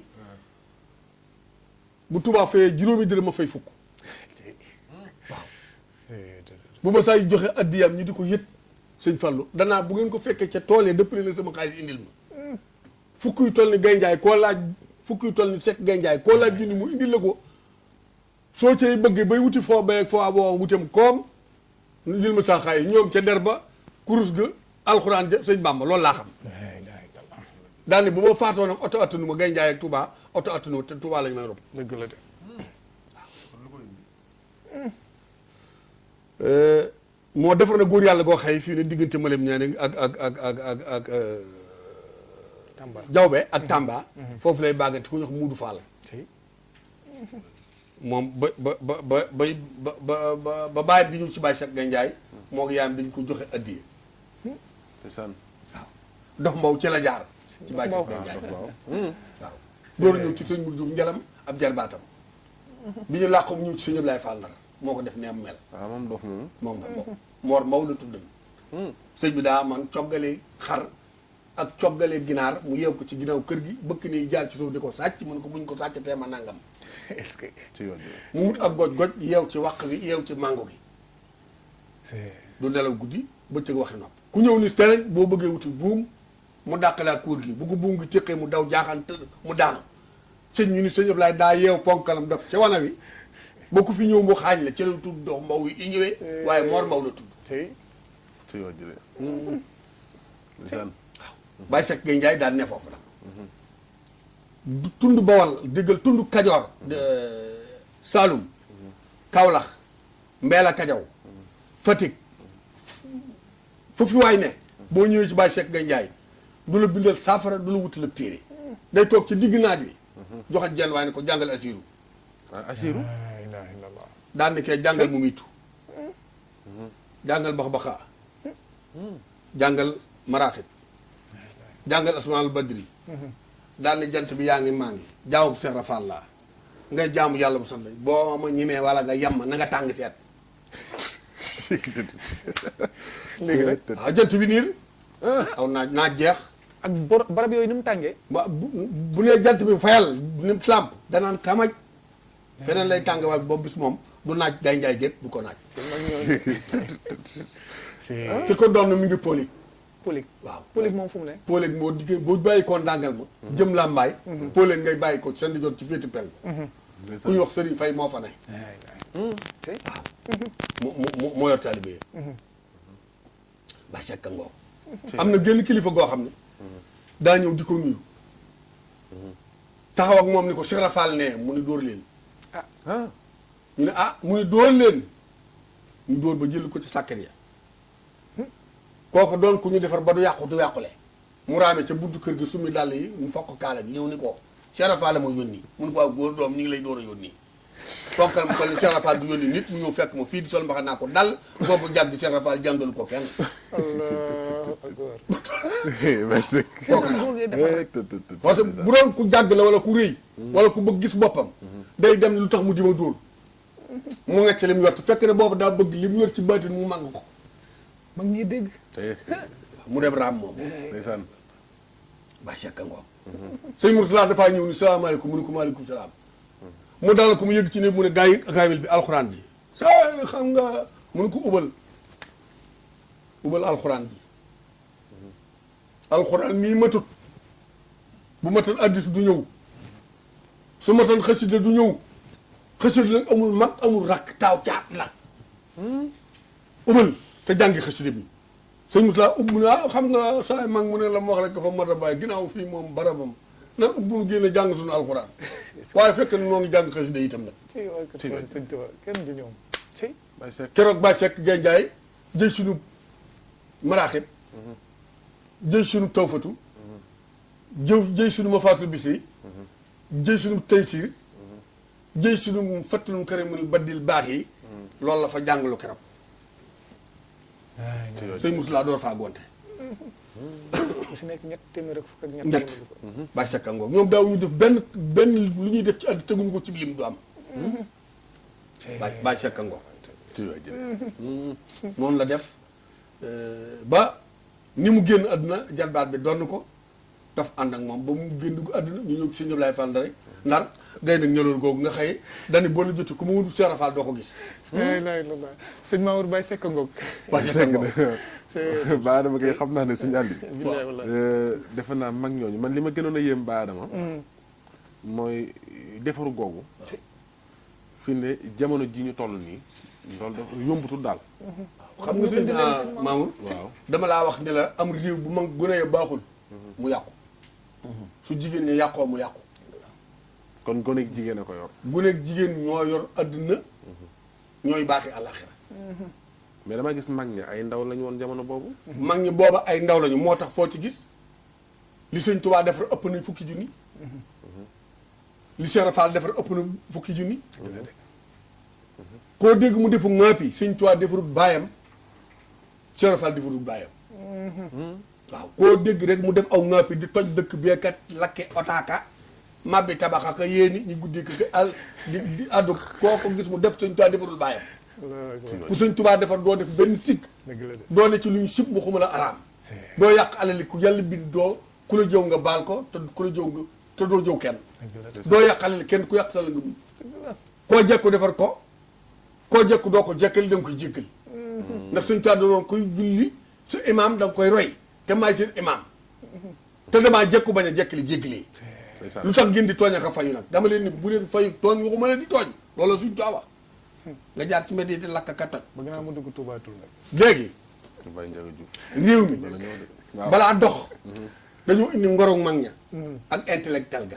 bu Tuubaa fayee juróomi dërëm ma fay fukk waaw bu ma saa yu joxe addiyam ñi di ko yët sëñ Fallu danaa bu ngeen ko fekkee ca tool yi dëppale na sama xaalis indil ma fukk yu toll ni Gaye Ndiaye koo laaj fukk yu toll ni Seck Gaye Ndiaye koo laaj junni mu indil la ko soo cay bëggee bay wuti foo bay foo aboo wutem koom indil ma saa xaay ñoom ca der ba kurus ga alxuraan ja sëñ Bàmba loolu laa xam daal ni bu ma faatoo nag oto attanu ma Gaye Ndiaye ak Touba oto attanu ma te Touba lañu may rob dëgg la de moo defar na góor yàlla goo xëy fii ne diggante Malem Niani ak Tamba Jawbe ak Tamba foofu lay bàggante ku ñu wax Muudu Fall moom ba bàyyi bi ñu ci Baye Cheikh Gandiaye moo ko yaayam dañ ko joxe addiye ndeysaan waaw dox mbaw ci la jaar ci Baye Cheikh Gandiaye waaw dooru ñëw ci sëñ Mourou Diouf njalam ab jarbaatam bi ñu làqu mu ñëw ci sëñ Ablaye Fall Ndar moo ko def ne am mel waaw moom dof moom moom nga moom Mor Mbaw la tuddan sëñ bi daa man coggale xar ak coggale ginaar mu yeew ko ci ginnaaw kër gi bëkk ni jaar ci suuf di ko sàcc mu ne ko buñ ko sàcc teema nangam est-ce que ci yoon mu wut ak goj yeew ci wàq bi yeew ci mango gi c'est du nelaw guddi bëccëg waxi nopp ku ñëw ni tereñ boo bëggee wuti buum mu dàqalaa kuur gi bu ko buum gi téqee mu daw jaaxaan tëdd mu daanu sëñ ñu ni sëñ Ablaye daa yeew ponkalam def ci wana wi ba ku fi ñëw mu xaañ la ci la tudd dox mbaw yi i ñëwee waaye Mor Mbaw la tudd ci yoon jëlee ndeysaan Baye Cheikh Gandiaye daal ne foofu nag tund Bawal déggal tund Kajoor Saalum Kaolack Mbeela Kajaw Fatick foofu waay ne boo ñëwee ci Baye Cheikh Gandiaye du la bindal saafara du la wutal ab téere day toog ci digg naaj wi joxe jenn waaye ne ko jàngal asiru asiru la ilaha illallah daan ne kee jàngal mu miitu jàngal bax-baxaa jàngal maraaxib jàngal asmaal badri daan ne jant bi yaa ngi maa ngi jaamub Seex Rafal laa ngay jaamu yàlla bu sant lañ boo ma ñemee wala nga yem na nga tàng seet léegi nag waaw jant bi niir aw naaj jeex ak barab yooyu ni mu tàngee bu nee jant bi fayal ni mu làmp danaan kamaj feneen lay tàng waaye boobu bis moom du naaj day njaay gépp du ko naaj ki ko doon mi ngi polique politique waaw politique moom fu mu ne polique moo diggée boo bàyyi ko ndàngal ma jëm làmbaay polique ngay bàyyi ko seen di jot ci féeti penk ku ñu wax Serigne Faye moo fa ne waaw moo yor taalibe yi ba sekka ngoog am na génn kilifa goo xam ne daa ñëw di ko nuyu taxaw ak moom ni ko Cheikh Rafal ne mu ni dóor leen ñu ne mu ni dóor leen ñu dóor ba jël ko ci sàkket ya kooku doon ku ñu defar ba du yàqu du yàqule mu raame ca buntu kër gi summi dàll yi mu fokk kaala gi ñëw ni ko Cheikh Rafal la ma yónni mu ni ko waaw góor doom ñu ngi lay door a yónni tonkal mu toll ni Cheikh Rafal du yónni nit mu ñëw fekk ma fii di sol mbaxa naa ko dal boobu jàgg Cheikh Rafal jàngalu ko kenn parce que bu doon ku jàgg la wala ku rëy wala ku bëgg gis boppam day dem lu tax mu di ma dóor mu ngecc li mu yor fekk ne boobu daa bëgg li mu yor ci baatin mu màgg ko mag ñi dégg mu dem raam moom ndeysaan ba sekka ngoom sëñ Mourtala dafaa ñëw ni salaamaaleykum mu ne ko maaleykum salaam mu daal ko mu yëg ci ne mu ne gaa yi kaamil bi alxuraan ji sa xam nga mu ne ko ubal alxuraan ji alxuraan mii matut bu matan addis du ñëw su matan xasida du ñëw xasida nag amul mag amul rakk taaw caat la ubal te jàngi xasida bi sëñ Moussa ubbi xam nga saa mag mu ne la mu wax rek dafa mat a bàyyi ginnaaw fii moom barabam nan ubbi mu génne jàng suñu alxuraan waaye fekk na noo ngi jàng xasida itam nag sëñ Tuba kenn du ñoom keroog Baye Cheikh Gandiaye jëy suñu maraaxib jëy suñu tawfatu jëy suñu mafaatul bisi jëy suñu taysiir jëy suñu fattunum karimul baddil baax yi loolu la fa jàngalu keroog sëñ Moussa door faa gonte bu si nekk ñett téeméer ak fukk ak ñett Baye Cheikh ngoog ñoom daaw ñu def benn lu ñuy def ci àdd teguñu ko ci lim du am Baye Cheikh ngoog noonu la def ba ni mu génn àdduna jarbaat bi donn ko daf ànd ak moom ba mu génn ko àdduna ñu ñëw ci sëñ Ablaye Fall Ndar gay nag ñëloon googu nga xëye dani boo la joti ku ma wut Cheikh Rafal doo ko gis la ilaha illallah sëñ Mamour Baye Seck ngoog Baye Seck Baye Adama kay xam naa ne suñu àndi defe naa mag ñooñu man li ma gënoon a yéem Baye Adama mooy defaru googu fi ne jamono ji ñu toll nii loolu dafa yombutul daal xam nga sëñ Mamour waaw dama laa wax ne la am réew bu mag gën a baaxul mu yàqu su jigéen ñi yàqoo mu yàqu kon gone ak jigéen a ko yor gone ak jigéen ñoo yor àdduna ñooy baaxi àllaaxira mais dama gis mag ñi ay ndaw lañu woon jamono boobu mag ñi booba ay ndaw lañu moo tax foo ci gis li sëñ Tuubaa defar ëpp nañ fukki junni li Cheikh Fall defar ëpp na fukki junni koo dégg mu defu ŋaapi sëñ Tuubaa defarut baayam Cheikh Fall defarut baayam waaw koo dégg rek mu def aw ŋaapi di toj dëkk beekat lakke otaaka mabbi tabaxa ka yée nit ñi guddi ka al di addu koo ko gis mu def sëñ Tuubaa defarul baayam ku sëñ Tuubaa defar doo def benn sikk doo ne ci lu ñu sib bu xuma la araam doo yàq alali ku yàlla bind doo ku la jëw nga baal ko te ku la jëw nga te doo jëw kenn doo yàq alali kenn ku yàq sa la nga muñ koo jekku defar ko koo jekku doo ko jekkali da nga koy jéggal ndax sëñ Tuubaa doon koy julli su imaam da nga koy roy te maay seen imaam te damaa jekku bañ a jekkali jéggalee lu tax ngeen di tooñ ak a fayu nag dama leen ni bu leen fayu tooñ waxuma leen di tooñ loolu suñ Tuubaa wax nga jaar ci mbedd yi di lakk ka toj bëgg naa mu dugg Tuubaatul nag léegi Baye Ndiaga Diouf réew mi balaa dox dañoo indi ngorog mag ña ak intellectuel ga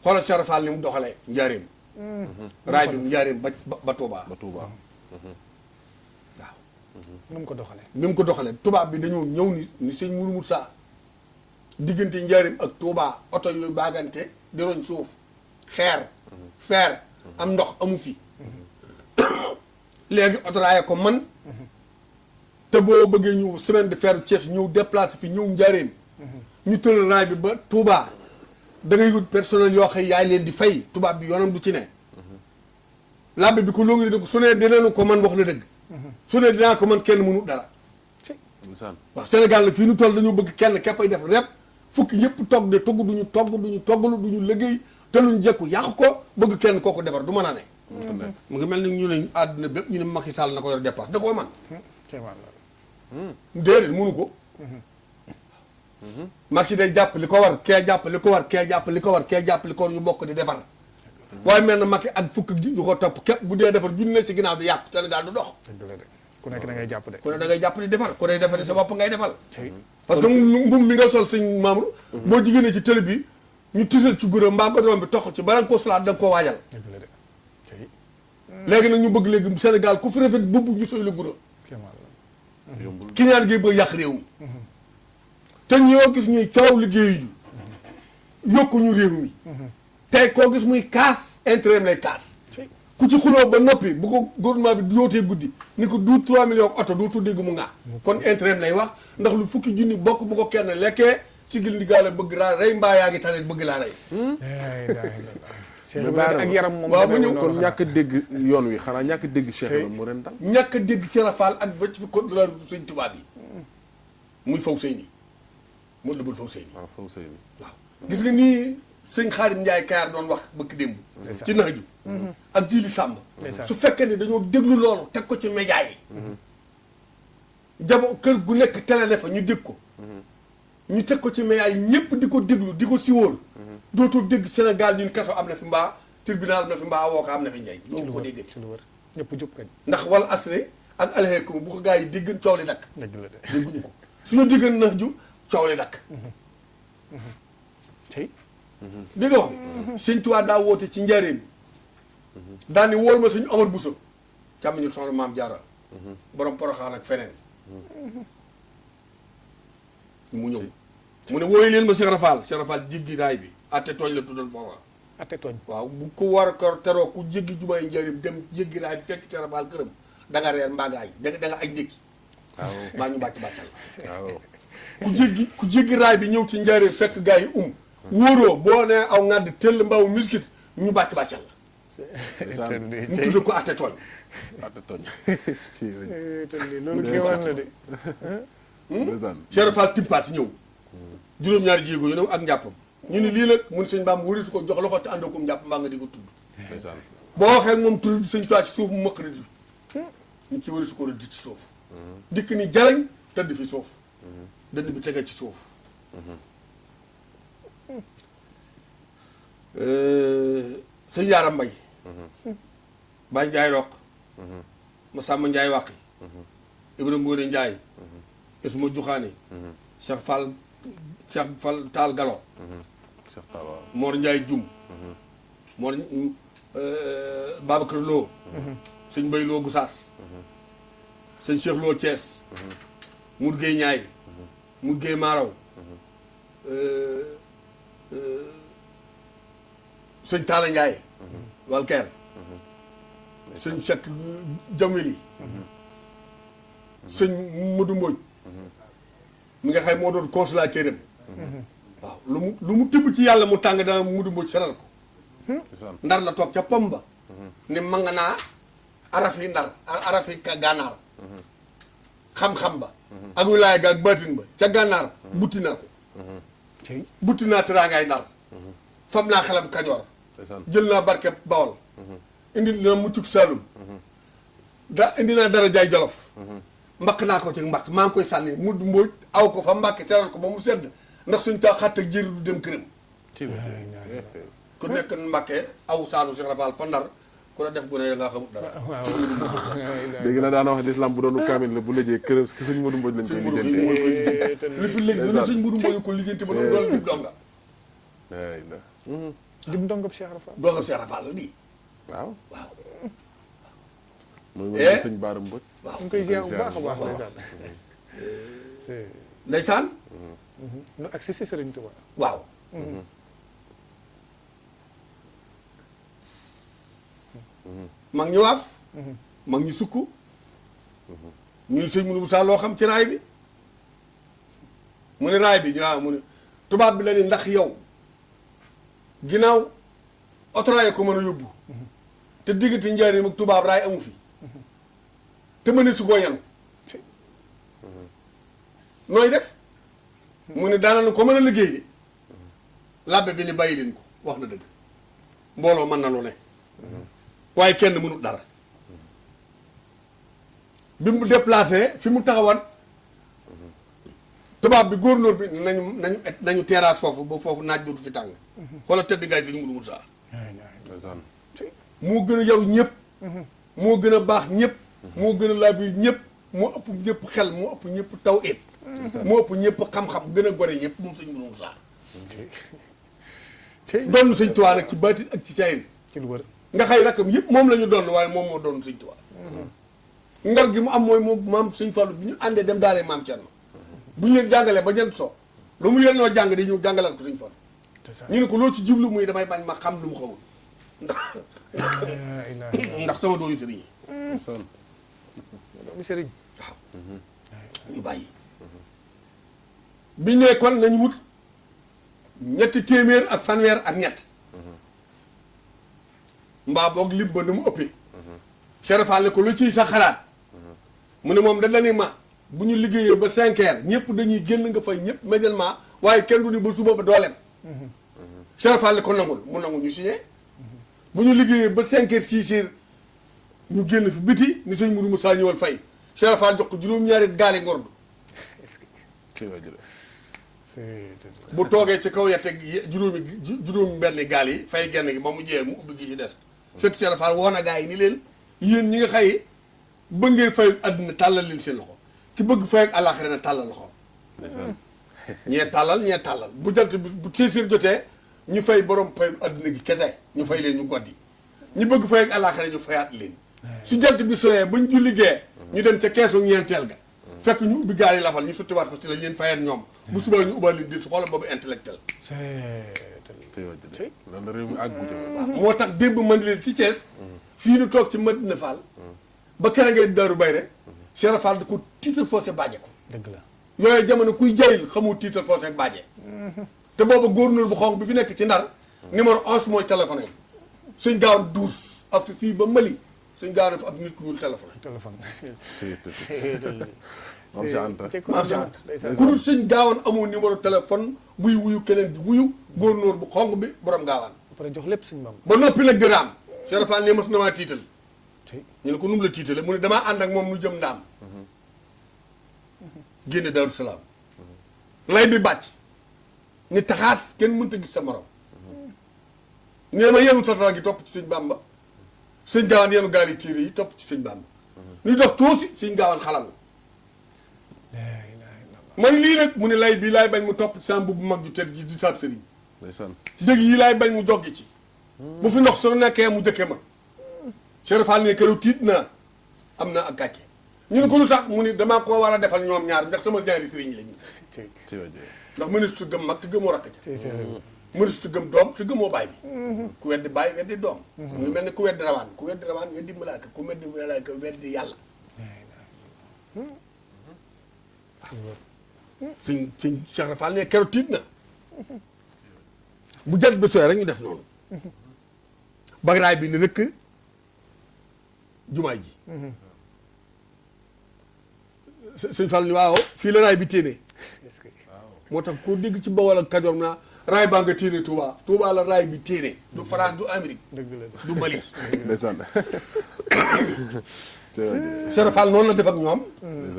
xoolal Cheikh Fall ni mu doxalee njaareem raay bi njaareem ba Touba ba Touba waaw nu mu ko doxalee ni mu ko doxalee tubaab bi dañoo ñëw ni sëñ Mourou Moussa diggante njaareem ak Touba oto yooyu baagante di roñ suuf xeer fer am ndox amu fi léegi otoraaya ko man te boo bëggee ñëw semaine de fer Thiès ñëw déplacé fi ñëw njaareem ñu tëral raay bi ba Touba da ngay wut personnel yoo xam yaay leen di fay tubaab bi yoonam du ci ne labbe bi ko loo ngi di ko su ne dinañu ko man wax la dëgg su ne dinaa ko man kenn mënu dara waaw Sénégal nag fii nu toll dañoo bëgg kenn képpay def rep fukki yëpp togg de togg duñu togglu duñu liggéey te luñ jekku yàq ko bëgg kenn kooku defar du mën a ne mu ngi mel ni ñu ne àdduna bépp ñu ne Macky Sall na ko yor dépasse da koo man déedéet mënu ko Macky day jàpp li ko war kee jàpp li ko war kee jàpp li ko war kee jàpp li ko war ñu bokk di defar waaye mel na Macky ak fukk yu ko topp képp bu dee defar junni ci ginnaaw di yàq Sénégal du dox ku nekk da ngay jàpp de ku ne da ngay jàpp di defar ku ne defar sa bopp ngay defal parce que mbum mi nga sol suñ membre boo jigéenee ci télé bi ñu tisal ci gura mbaa godron bi tox ci bala nga ko solaat da nga koo waajal léegi nag ñu bëgg léegi Sénégal ku fi rafet bubb ñu soy la gura ki ñaan gi bëgg yàq réew mi te ñoo gis ñuy coow liggéeyu ju yokkuñu réew mi tey koo gis muy kaas intérêt lay kaas ku ci xuloo ba noppi bu ko gouvernement bi yootee guddi ni ko du 3 millions oto dootu dégg mu ngaa kon intérêt lay wax ndax lu fukki junni bokk bu ko kenn lekkee sigil ndigaale bëgg laa rey mbaa yaa ngi tane bëgg laa rey ak yaram moom waaw mu ñëw kon ñàkk dégg yoon wi xanaa ñàkk dégg Cheikh la mu ren dal ñàkk dégg Cheikh Fall ak bëcc fi code de la route sëñ tubaab yi muy faw sëy nii mu dëbbul faw sëy nii waaw faw sëy nii waaw gis nga nii sëñ Xaadim Njaay Kaar doon wax bëkk démb ci nax ju ak Jili Sàmb su fekkee ne dañoo déglu loolu teg ko ci média yi jamo kër gu nekk télé ne fa ñu dégg ko ñu teg ko ci média yi ñëpp di ko déglu di ko siwóol dootoo dégg Sénégal ñun kaso am na fi mbaa tribunal am na fi mbaa avocat am na fi njay doo ko dégg ci lu wër ñëpp jub kañ ndax wala asre ak alxeekum bu ko gars yi déggan coow li dakk dëgg la de dégguñu ko suñu déggan nax ju coow li dakk tey dégg nga wax bi sëñ Tuubaa daa woote ci njaareem daal ni wóol ma suñu Omar Bousso càmmiñu soxna Maam Jaara borom Poroxaan ak feneen mu ñëw mu ne wooyu leen ma Cheikh Rafal Cheikh Rafal jéggi raay bi atte tooñ la tuddoon foofa atte tooñ waaw bu ko war a ko teroo ku jéggi jumaay njaareem dem jéggi raay bi fekk Cheikh Rafal këram da nga reer mbaa nga añ da nga aj ndékki waaw maa ñu bàcc bàccal waaw ku jéggi raay bi ñëw ci njaareem fekk gars yi wóoroo boo nee aw ngàdd tëll mbaaw miskit ñu bàcc bàccal la mu tudd ko atte tooñ atte tooñ loolu kéemaan la de Cheikh Fall tippaas ñëw juróom-ñaari jéego yu ne ak njàppam ñu ni lii nag mun sëñ baam wari su ko jox loxo te àndoo ko njàpp mbaa nga di ko tudd boo waxee ak moom tudd sëñ Tuubaa ci suuf mu mëq rëdd ñu ci wari su ko rëdd ci suuf dikk ni jalañ tëdd fi suuf dënd bi tege ci suuf sëñ Yaaram Mbay Baay Njaay Roq ma Sàmba Njaay Wàqi Ibrahima Ngoone Njaay Isma Juxaani Cheikh Fall Taal Galo Mor Njaay Jum Mor Babacar Lo sëñ Mbay Lo Gusaas sëñ Cheikh Lo Thiès Mour Gueye Ñaay Mour Gueye Maaraw sëñ Talla Ndiaye Walker sëñ Seck Jamweli sëñ Modou Mbodj mi nga xam moo doon consulateur dem waaw lu mu tibb ci yàlla mu tàng dana Modou Mbodj seral ko ndar la toog ca pom ba ni ma nga naa araf yi ndar araf yi gànnaar xam-xam ba ak wilaaya ga ak baatin ba ca gànnaar butti naa ko butti naa teraangaay ndar fam naa xelam kajoor jël naa barke bawol indi naa muccuk saalum indi naa dara jaay jolof mbaq naa ko ci mbaq maa ngi koy sànni mu mbóoj aw ko fa mbàkke teral ko ba mu sedd ndax suñ taa xatt ak jëri du dem këram ku nekk mbàkke aw saanu Cheikh Rafal fa ndar ku la def gune ya nga xamut dara léegi na daana wax l'islam bu doonu kaamil la bu lëjee kër sëñ Modou Mbodj lañ koy lijjantee li fi léegi lu sëñ Modou Mbodj ko lijjanti ba doon doon dib donga dim dongab Cheikh Rafal dongab Cheikh Rafal la di waaw waaw mooy mooy sëñ Baara Mbodj waaw ñu koy ziar bu baax a baax ndeysaan ndeysaan nu ak si Sëriñ Tuubaa waaw mag ñu waaf mag ñu sukk ñu ne sëñ Mourou Moussa loo xam ci raay bi mu ne raay bi waaw mu ne tubaab bi la ni ndax yow ginnaaw otoraay ko mën a yóbbu te diggante njaareem ak tubaab raay amu fi te mëne su koo yenu nooy def mu ne daana ko mën a liggéey de labbe bi ni bàyyi leen ko wax na dëgg mbooloo mën na lu ne waaye kenn mënut dara bi mu déplacé fi mu taxawan tubaab bi gouverneur bi nañu terrasse foofu ba foofu naaj dootu fi tàng xoola tëdd ngaay sëñ Mourou Moussa moo gën a yaru ñëpp moo gën a baax ñëpp moo gën a laabir ñëpp moo ëpp ñëpp xel moo ëpp ñëpp taw it moo ëpp ñëpp xam-xam gën a gore ñëpp moom sëñ Mourou Moussa doon sëñ Tuubaa nag ci baatin ak ci saayir ci lu wër nga xëy rakkam yëpp moom la ñu doon waaye moom moo doon sëñ Tuubaa ngar gi mu am mooy moom maam sëñ Fallu bi ñu àndee dem daaree maam Cerno bu ñu leen jàngalee ba jant so lu mu leen noo jàng di ñëw jàngalaat ko sëñ Fallu ñu ne ko loo ci jublu muy damay bañ ma xam lu mu xamul ndax sama dooyu sëriñ yi doomu sëriñ waaw ñu bàyyi biñ ne kon nañu wut ñetti téeméer ak fanweer ak ñett mbaa boog lim ba na mu ëppee Serafal ne ko lu ciy sa xalaat mu ne moom da ni ma bu ñu liggéeyee ba 5 heures ñëpp dañuy génn nga fay ñëpp médialement waaye kenn du ni ba suba ba dooleem Serafal ne ko nangul mu nangu ñu signé bu ñu liggéeyee ba 5 heures 6 heures ñu génn fi biti ni sëñ Mourou Moussa ñëwal fay Serafal jox ko juróom-ñaari gaali ngordu bu toogee ci kaw yette juróomi benn gaal yi fay genn gi ba mu jiyee mu ubbi gi ci des fekk Serafal woo na gaa yi ni leen yéen ñi nga xëy bëgg ngeen fay àdduna tàllal leen seen loxo ki bëgg fay ak àllaaxira na tàllal loxo ñee tàllal bu jant bi bu séeséer jotee ñu fay borom fay àdduna gi kese ñu fay leen ñu goddi ñu bëgg fay ak àllaaxira ñu fayaat leen su jant bi soyee ba ñu julli gee ñu dem ca keesu ñeenteel ga fekk ñu ubbi gaal yi lafal ñu sottiwaat fa ci lañ leen fayat ñoom bu subaa ñu ubbaat leen di su xoolal boobu intellectuel loolu la réew mi àggu moo tax démb man leen ci Thiès fii nu toog ci Madina Fall ba kere ngay Daaru Bayre Cheikh Fall di ko tiital foosé baaje ko dëgg la yooyu jamono kuy jayil xamul tiital foosé ak baaje te booba gouverneur bu xonq bi fi nekk ci Ndar numéro 11 mooy téléphone yi suñ gaaw 12 ak fii ba Mali suñ gaaw def ab nit ku dul téléphone maam si Anta maam si Anta ku dul suñ gaawan amul numéro téléphone buy wuyu keneen di wuyu gouverneur bu xonq bi borom gaawaan après jox lépp suñ Bamba ba noppi nag di raam Cheikh Fall ne mas na maa tiital ñu ne ko num la tiitale mu ne damaa ànd ak moom nu jëm ndaam génne Daaru Salaam lay bi bàcc ni taxaas kenn mënta gis sa morom nee ma yenu satara gi topp ci sëñ Bamba sëñ gaawaan yenu gaal yi téere yi topp ci sëñ Bamba ñu dox tuuti sëñ gaawaan xalangu man lii nag mu ne lay bii laay bañ mu topp ci sam bu mag ju tedd ji di saab sëriñ dëgg yi laay bañ mu joggi ci bu fi ndox su nekkee mu jëkke ma Cheikh Fall ne keroog tiit naa am na ak gàcce ñu ne ko lu tax mu ni damaa koo war a defal ñoom ñaar ndax sama ñaari sëriñ lañu ndax ministre gëm mag te gëmoo rakk ca mënut gëm doom te gëmoo baay bi. ku weddi baay weddi doom. muy mel ni ku weddi rawaan weddi malaaka ku weddi malaaka weddi yàlla. suñ Cheikh Rafal ne keroog tiit na bu jant ba sooy rek ñu def noonu. bagaraay bi ne rëkk jumaay ji. suñ Fall ni waaw fii la raay bi téene. moo tax koo dégg ci Bawol ak Kajoor naa raay baa nga téene Touba Touba la raay bi téene du France du Amérique du Mali. ndeysaan. Cheikh Fall noonu la def ak ñoom.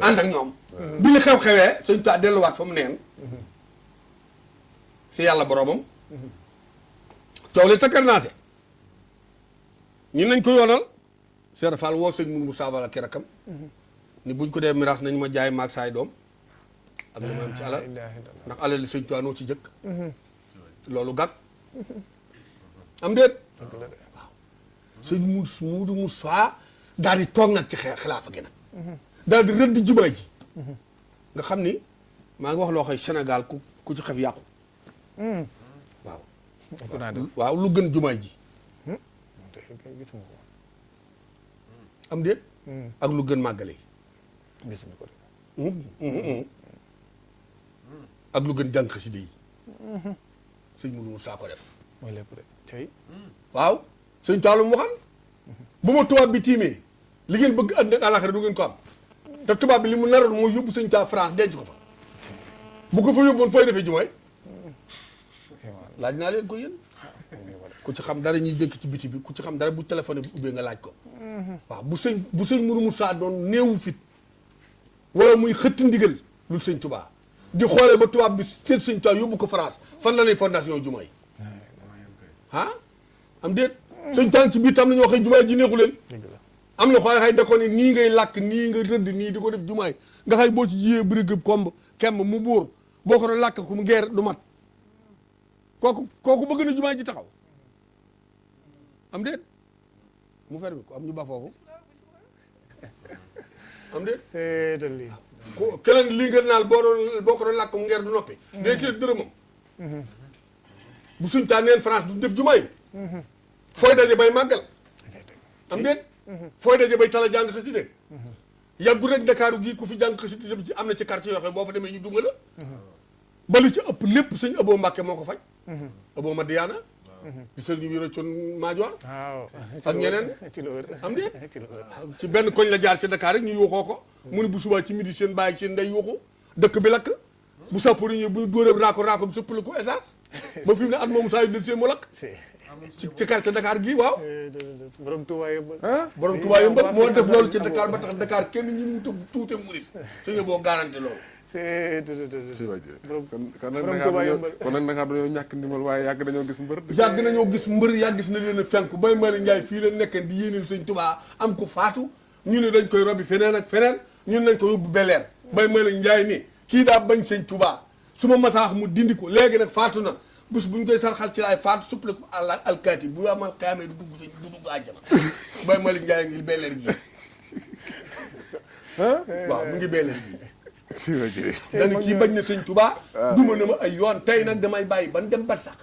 ànd ak ñoom. bi li xew-xewee suñ taa delluwaat fa mu neen. si yàlla boromam. coow li takkar naase. ñun nañ ko yoonal. Cheikh Fall woo sëñ Mourou Moussa Fall ak rakam. ni buñ ko dee miraas nañ ma jaay maag saay doom. ak li ma am ci alal ndax alal li sëñ Tuubaa noo ci jëkk. loolu gàtt. am déet. waaw sëñ Mourou Moussa daal di toog nag ci xilaafa gi nag. daal di rëdd jumaa ji. nga xam ni maa ngi wax loo xëy Sénégal ku ci xef yàqu. waaw. waaw lu gën jumaa ji. am déet. ak lu gën màggale yi. gisuñu ko de. ak lu gën jàng xasida yi. sëñ Mourou Moussa ko def. mooy lépp de tey. waaw sëñ Taalum waxan bu ma tubaab bi tiimee li ngeen bëgg àddina ak àllaaxira du ngeen ko am te tubaab bi li mu naroon mooy yóbbu sëñ Taa France denc ko fa bu ko fa yóbboon fooy defee jumaay laaj naa leen ko yéen ku ci xam dara ñuy jëkk ci biti bi ku ci xam dara bu téléphone bi ubbee nga laaj ko waaw bu sëñ Mourou Moussa doon néewu fit wala muy xëtt ndigal lu sëñ Tuubaa di xoolee ba tubaab bi teel sëñ Tuubaa yóbbu ko France fan la lay fondation jumaay ah am déet sëñ tànk ci biir tam nañoo xëy jumaay ji neexu leen am na xooy xay da ko ni nii ngay làkk nii nga rëdd nii di ko def jumaay nga xay boo ci jiyee bërigëb komb kemb mu buur boo ko doon làkk ku mu geer du mat kooku bëgg na jumaay ji taxaw am déet mu fermi ko am ñu ba foofu am déet seetal lii ko keneen lii nga naal boo ko doon làkk mu ngeer du noppi dina ki dërëmam bu suñ taa neen France du def jumaay fooy daje bay màggal am déet fooy daje bay tala jàng xasida yàggul rek Dakar gii ku fi jàng xasida ci am na ci quartier yoo xam boo fa demee ñu dunga la ba li ci ëpp lépp sëñ Abo Mbàkke moo ko faj Abo Madiana di sëñ bi rëccoon Maajoor waaw ak ñeneen ci lu wër am déet ci lu wër ci benn koñ la jaar ci Dakar rek ñu yuuxoo ko mu ne bu subaa ci midi seen bàyyi seen ndey yuuxu dëkk bi lakk bu sappoor yi bu dóoree raako bi sëppali ko essence ba fi mu ne at moomu saa yu del seen mu lakk ci quartier Dakar gii waaw borom Touba yëmbal borom Touba yëmbal moo def loolu ci Dakar ba tax Dakar kenn ñi mu tuute murit suñu boo garanti loolu kon nag Dakar dañoo ñàkk ndimbal waaye yàgg nañoo gis mbër yàgg gis na leen a fenk Baye Malick Ndiaye fii leen nekkee di yéenil sëñ Touba am ko faatu ñu ne dañ koy robi feneen ak feneen ñun nañ ko yóbbu beleer Baye Malick Ndiaye ni kii daa bañ sëñ Touba su ma masaax mu dindi ko léegi nag faatu na bés bu ñu koy sarxal ci laay faatu suppale ko alkaati bu amal xaamee du dugg àjjana Baye Malick Ndiaye ngi beleer gi waaw mu ngi beleer gi dana kii bañ na sëñ Touba duma na ma ay yoon tey nag damay bàyyi ban dem bat sax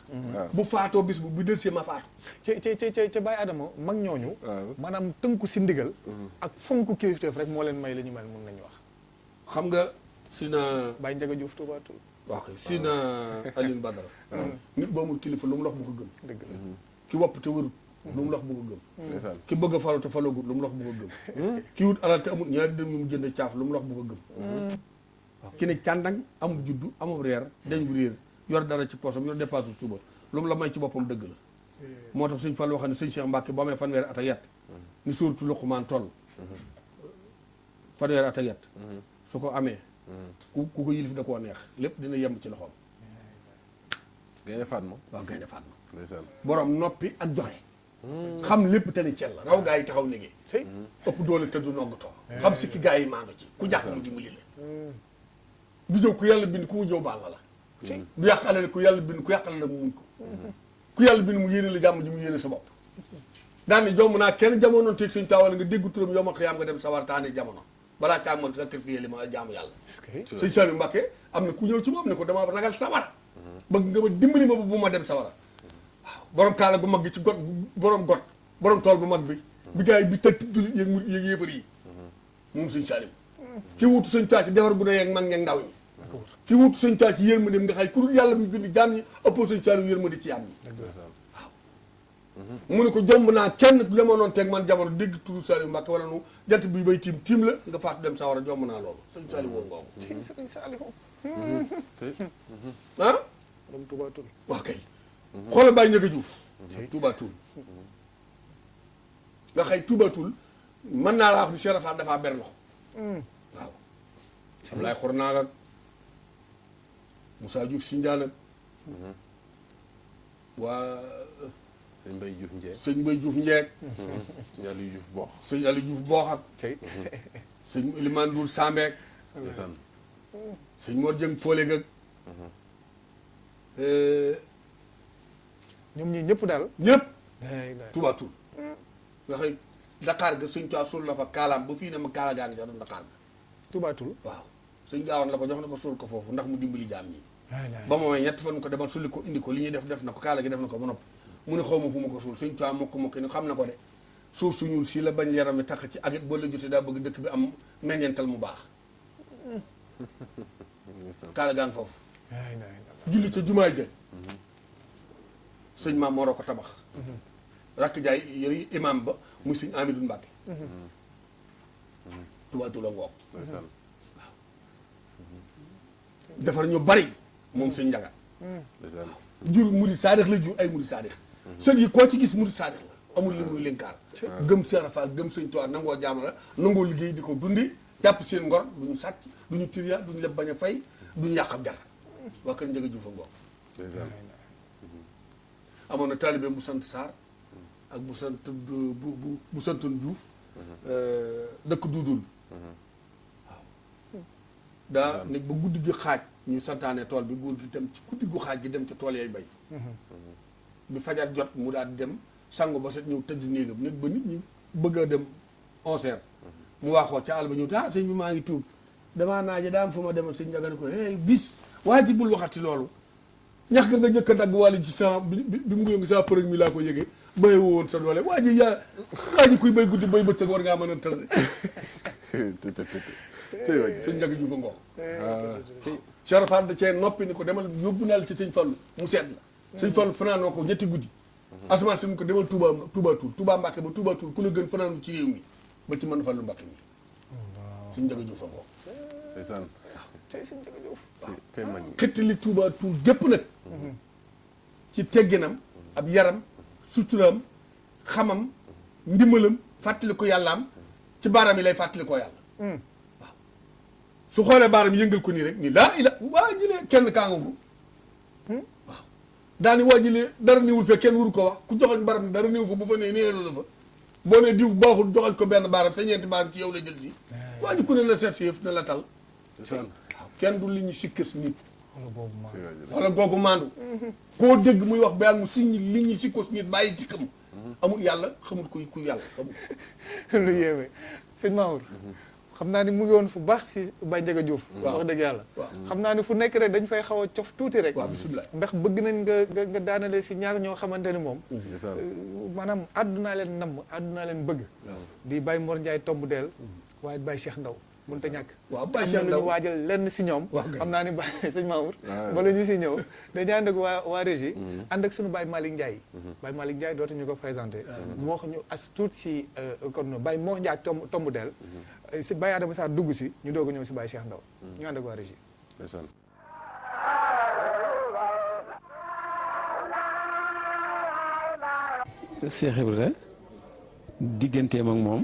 bu faatoo bis bu del see ma faatu ci Baye Adama mag ñooñu maanaam tënku si ndigal ak fonk kilifteef rek moo leen may la ñu mel mun nañu wax xam nga si na Baye Ndiaga Diouf Touba Toul waaw kay si na Alioune Badara nit boo amul kilifa lu mu lox bu ko gëm dëgg la ki wopp te wërut lu mu lox bu ko gëm ki bëgg a falu te falogut lu mu lox bu ko gëm ki wut alal te amul ñaari dërëm yu mu jënd caaf lu mu lox bu ko gëm waaw ki ne càndang amul juddu amul reer dañ bu réer yor dara ci poosam yor dépasse suba lu mu la may ci boppam dëgg la moo tax sëñ Fall wax ne sëñ Cheikh Mbacke boo amee fanweeri at ak yett ni suuratu Luqmaan toll fanweeri at ak yett su ko amee ku ko yilif da koo neex lépp dina yemb ci loxoom Gaynde Fatma waaw Gaynde Fatma ndeysaan borom noppi ak joxe xam lépp te ni cel la raw gaa yi taxaw liggéey ëpp doole te du noggatoo xam si ki gaa yi maa nga ci ku jàpp mu dimbali la du jëw ku yàlla bind ku mu jëw baal la du yàq alal ku yàlla bind ku yàq alal mu muñ ko ku yàlla bind mu yéene la jàmm ji mu yéene sa bopp daan ni jomb naa kenn jamono teeg suñ taawal nga dégg turam yow ma xiyaam nga dem sawar taane jamono balaa caa mën sacrifier li ma jaamu yàlla sëñ Saliou Mbacké am na ku ñëw ci moom ne ko dama ragal sawar bëgg nga ma dimbali ma bu ma dem sawara waaw borom kaala gu mag gi ci got borom tool bu mag bi bi gars yi bi tëj jullit yéeg murit yéeg yéefar yi moom sëñ Saliou ki wutu sëñ Tuubaa ci defar gu doy ak mag ñeeg ndaw ñi ki wutu sëñ Tuubaa ci yërmande nga xay ku dul yàlla mi bind jaam ñi ëppoo sëñ Saliou yërmande ci jaam ñi waaw mu ne ko jomb naa kenn jamonoon teeg man jamono dégg turu Saliou Mbacke wala nu jant bi bay tiim la nga faatu dem sawara jomb naa loolu sëñ Saliou woo ngoogu sëñ Saliou ah borom Touba Toul waaw kay xoolal Baye Ndiaga Diouf Touba Toul nga xëy Touba Toul mën naa laa wax ni Cheikh Rafal dafaa ber loxo waaw Ablaye xor naag ak Moussa Diouf si Ndiane ak waa sëñ Mbaye Diouf Ndiaye sëñ Mbaye Diouf Ndiaye sëñ Aliou Diouf Boox sëñ Aliou Diouf Boox ak sëñ Elimane Ndour Sambeek ndeysaan sëñ Mor Dieng Poleg ak ñoom ñii ñëpp daal ñëpp Touba Toul nga xëy Dakar ga sëñ Tuubaa suul la fa kaalaam ba fii ne ma kaala gaa ngi jox na Dakar ga Touba Toul waaw sëñ gaawoon la ko jox na ko suul ko foofu ndax mu dimbali jaam ñi ba moomee ñetti fan ko demal sulli ko indi ko li ñuy def na ko kaala gi def na ko ba noppi mu ne xaw ma fu ma ko suul sëñ Tuubaa mokk ni xam na ko de suuf su ñuul si la bañ yaram mi tax ci ak it boo la jotee daa bëgg dëkk bi am meññeental mu baax kaala gaa ngi foofu julli ca jumaay ja sëñ maam Moro ko tabax rakk jaay yëri imam ba muy sëñ Amidou Mbacke Touba Toul la ngoog waaw defar ñu bari moom sëñ Njaga jur murid saadix la jur ay murid saadix sën yi koo ci gis murid saadix la amul li muy linkaar gëm Cheikh Rafal gëm sëñ Tuubaa nangoo jaam la nangoo liggéey di ko dundi jàpp seen ngor du ñu sàcc du ñu tiriya du ñu leb bañ a fay du ñu yàq ab jar waa kër Njaga Juuf a ngoog amoon na taalibe bu sant Sarr ak bu sant bu santoon Diouf dëkk Duudul waaw daa nekk ba guddi gi xaaj ñu santaane tool bi góor gi dem ci guddi gu xaaj gi dem ca tool yay bay bi fajar jot mu daal di dem sangu ba set ñëw tëdd néegam néeg ba nit ñi bëgg a dem 11h mu waaxoo ca àll ba ñëw ah sëñ bi maa ngi tuub damaa naaje daa am fu ma demoon sëñ Njaga ne ko hey bis waa ji bul waxati loolu ñax nga njëkk a dagg wàllu ci sa bi mu yëngu sa përëg mi laa ko yëgee béye woon sa doole waa ji kuy bay guddi bay bëccëg war ngaa mën a tëdd sëñ Njaga Juuf a ngoog Cheikh Rafal da cee noppi ni ko demal yóbbu naa la ci sëñ Fallu mu seet la sëñ Fallu fanaanoo ko ñetti guddi asamaan si mu ko demal Touba Toul Touba Mbàkke ba Touba Toul ku la gën fanaanu ci réew mi ba ci mën Fallu Mbàkke mi sëñ Njaga Juuf a ngoog ndeysaan tey sëñ Njaga Juuf tey mag ñi xettali Touba Toul gépp nag ci tegginam ab yaram suturaam xamam ndimbalam fàttali ko yàllaam ci baaraam yi lay fàttali ko yàlla waaw su xoolee baaraam yëngal ko nii rek nii laa ila waa jilee kenn kaanga ko waaw daani waa jilee dara niwul fee kenn wuru ko wax ku joxoñ baram dara niw fa bu fa nee néelu la fa boo ne diw baaxul joxoñ ko benn baaraam sa ñeenti baaraam ci yow la jël si waa ji ku ne la seet si yëf na la tal waaw kenn du li ñu sikkës nit wala googu maandu koo dégg muy wax ba mu siñ li ñu sikkës nit bàyyi ci kam amul yàlla xamul kuy yàlla xamul lu yéeme sëñ Mamour xam naa ni mu ngi woon fu baax si Baye Ndiaga Diouf wax dëgg yàlla xam naa ni fu nekk rek dañ fay xaw a cof tuuti rek waaw bisimilah ndax bëgg nañ nga daanale si ñaar ñoo xamante ni moom maanaam àddunaa leen namm àddunaa leen bëgg di Baye Mor Ndiaye tomb deel waaye Baye Cheikh Ndaw mënut a ñàkk waaw Baye Cheikh Ndaw ñu waajal lenn si ñoom xam naa ni Baye sëñ Mamour bala ñu si ñëw dañu ànd ak waa régie ànd ak suñu Baye Malick Ndiaye Baye Malick Ndiaye dootuñu ko présenté mu wax ñu as tuut si kon Baye Mor Ndiaye tomb deel si Baye Adama Sarr dugg si ñu doog a ñëw si Baye Cheikh Ndaw ñu ànd ak waa régie Cheikh Ibra digganteem ak moom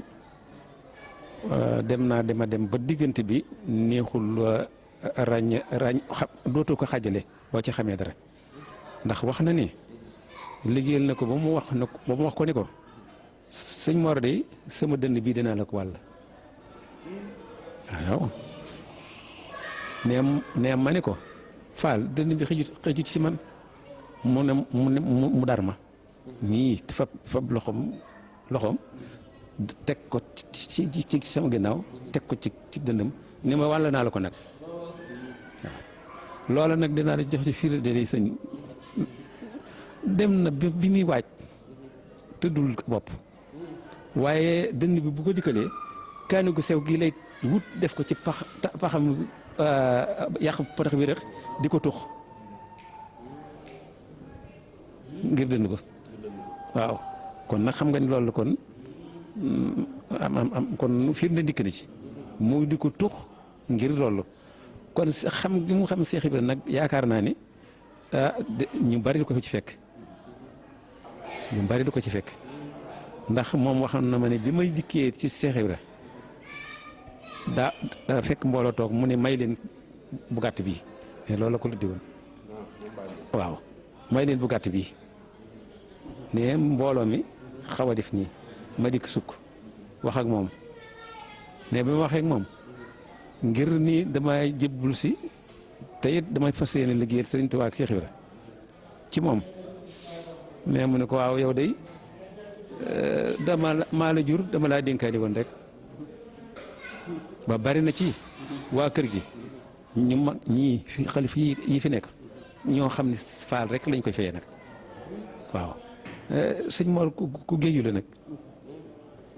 dem naa dema dem ba diggante bi neexul ràññ dootoo ko xajale boo ci xamee dara ndax wax na ni liggéeyal na ko ba mu wax ko ni ko sëñ Mor de sama dënn bii dinaa la ko wàll waaw nee ma ni ko Faal dënn bi xëjut ci man mu dar ma nii fab loxoom teg ko ci sama ginnaaw teg ko ci dëndam ni ma wàll naa la ko nag waaw loola nag dinaa la jox ci fii de lay sëñ dem na bi muy waaj tëddul bopp waaye dënn bi bu ko dikkalee kaani gu sew gii lay wut def ko ci paxam yàq potax bi rek di ko tux ngir dënn ko waaw kon nag xam nga ni loolu kon kon firnde dikk na ci mu di ko tux ngir loolu kon xam gi mu xam Seex Ibra nag yaakaar naa ni ñu bari du ko ci fekk ñu bari du ko ci fekk ndax moom waxoon na ma ne bi may dikkee ci Seex Ibra daa fekk mbooloo toog mu ne may leen bu gàtt bii mais loolu la ko luddi woon waaw may leen bu gàtt bii ne mbooloo mi xaw a def nii ma dikk sukk wax ak moom ne bi ma waxee ak moom ngir nii damay jébbul si te it damay fas yéene liggéeyal Sëriñ Tuubaa ak Seex Ibra ci moom mais mu ne ko waaw yow day maa la jur dama laa dénkaani woon rek ba bari na ci waa kër gi ñu mag ñii fi xalif yi fi nekk ñoo xam ne faal rek lañ koy fayee nag waaw sëñ Mor ku géeju la nag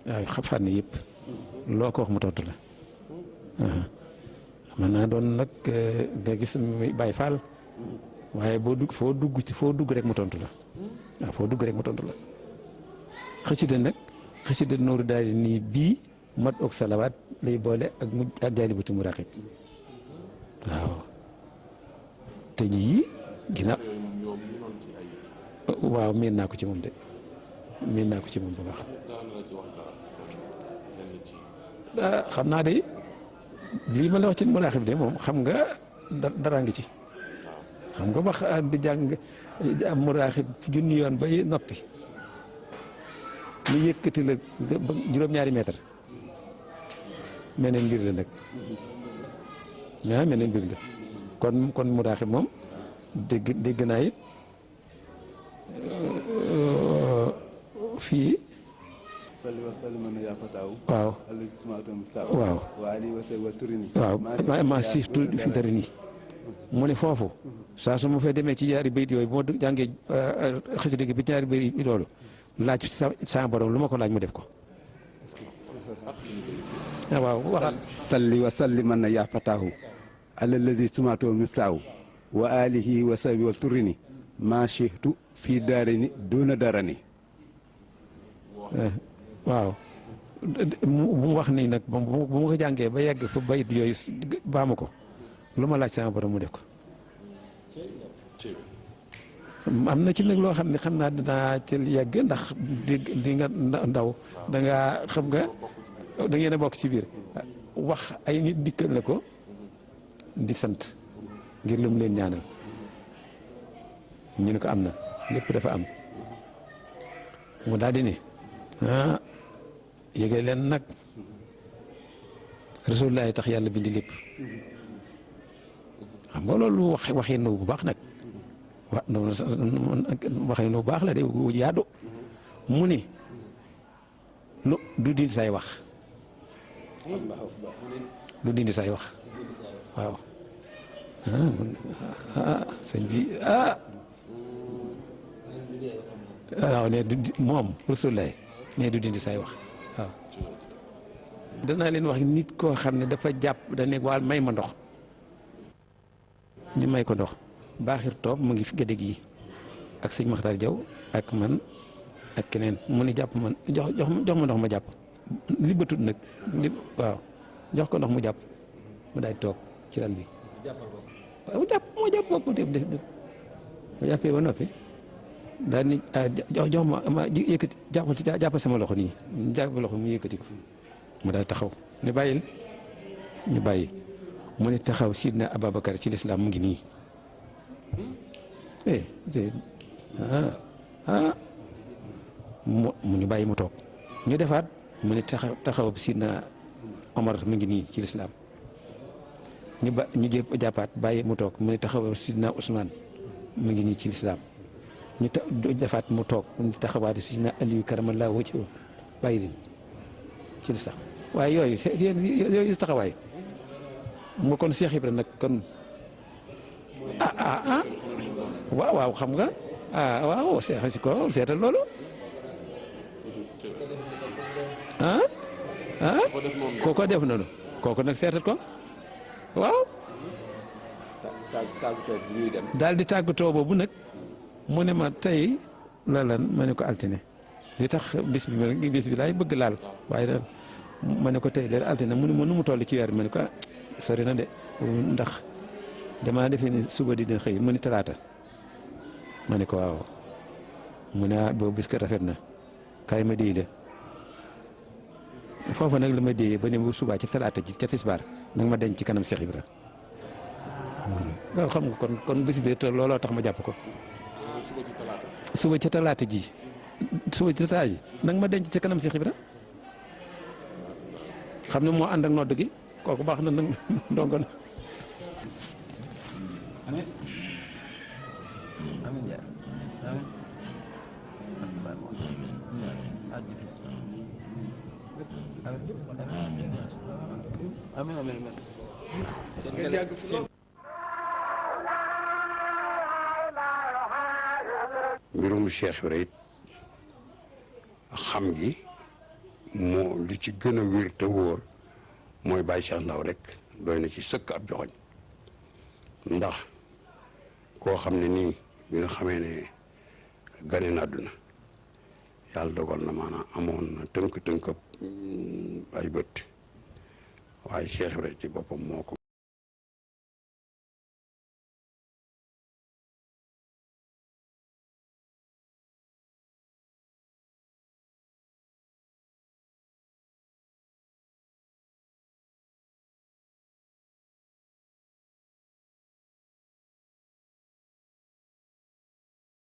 waaw xam fànn yëpp loo ko wax mu tontu la mën naa doon nag nga gis Baay Faal waaye foo dugg rek mu tontu la waaw foo dugg rek mu tontu la xasida nag xasida nooru daal nii bii mat ok salawaat lay boole ak jaalibatu muraqib waaw te yii ginnaaw waaw miin naa ko ci moom de miin naa ko ci moom bu baax xam naa de lii ma la wax ci muraqib de moom xam nga dara ngi ci xam nga wax di jàng muraqib junni yoon bay noppi mu yëkkati la juróom-ñaari mètre meneen mbir la nag meneen mbir la kon muraqib moom dégg naa it fii waaw waaw waaw ma siftu fi dara nii mu ne foofu saa su ma fay demee ci ñaari bayit yooyu bu ma jàngee xasida gi bi ñaari bayit yi loolu laaj sa borom lu ma ko laaj mu def ko waaw waxal salli wa salliman na yaa fataahu ala lazi sumato miftaahu wa alihi wa sabi wa turini ma shihtu fii daarini duna darani waaw mu wax nii nag bu ma ko jàngee ba yegg fa bayit yooyu baamu ko lu ma laaj sama borom mu def ko am na ci nag loo xam ne xam naa dinaa ci yegg ndax di nga ndaw da nga xam nga da ngeen a bokk ci biir wax ay nit dikkal na ko di sant ngir lu mu leen ñaanal ñu ne ko am na lépp dafa am mu daal di ne yége leen nag rasulullah tax yàlla bindi lépp xam nga loolu waxee na bu baax nag waxee na bu baax la de yaadu mu ni lu du dindi say wax lu dindi say wax waaw sëñ bi waaw ne du moom rasulullah ne du dindi say wax waaw danaa leen wax nit koo xam ne dafa jàpp da ne waal may ma ndox ñu may ko ndox baaxir toog mu ngi fi gëdëg yi ak sëñ Maxtaar Jaw ak man ak keneen mu ni jàpp man jox ma ndox ma jàpp li batut nag li waaw jox ko ndox mu jàpp mu daay toog ci ran bi waaw moo jàpp bopp def mu jàppee ba noppi daal ni jox ma yëkkati jàppal sama loxo nii jàppal loxo mu yëkkati ko mu daal taxaw ne bàyyil ñu bàyyi mu ne taxaw Sidna Ababacar ci lislaam mu ngi nii mu ñu bàyyi mu toog ñu defaat mu ne taxaw Sidna Omar mu ngi nii ci lislaam ñu jàppaat bàyyi mu toog mu ne taxaw Sidna Ousmane mu ngi nii ci lislaam ñu defaat mu toog mu ne taxawaat Sidna Aliyu karamallahu wajhahu bàyyi leen ci lislaam waaye yooyu taxawaay mu kon Seex Ibra nag kon waaw xam nga waaw si ko seetal loolu kooko def noonu kooku nag seetal ko waaw daal di tàggatoo boobu nag mu ne ma tey la lan ma ne ko altine li tax bis bi laay bëgg laal waaye daal ma ne ko tey leen altine mu ne ma nu mu toll ci weer bi ma ne ko sori na de ndax damaa defee ni suba di dina xëy mu ni talaata ma ne ko waaw mu ne boobu bis ko rafet na kaay ma déy de foofu nag la ma déyee ba ne bu subaa ci talaata ji ca tisbaar nag ma denc ci kanam Cheikh Ibra waaw xam nga kon bis bi te looloo tax ma jàpp ko suba ci talaata ji nag ma denc ci kanam Cheikh Ibra xam ne moo ànd ak nodd gi kooku baax na nag ndongo na mbirum Cheikh Ibra it xam gi moo li ci gën a wér te wóor mooy Baye Cheikh Ndaw rek doy na ci sëkk ab joxoñ ndax koo xam ne nii bi nga xamee ne gane na àdduna yàlla dogal na maanaam amoon na tënk ay bët waaye Cheikh Ibra ci boppam moo ko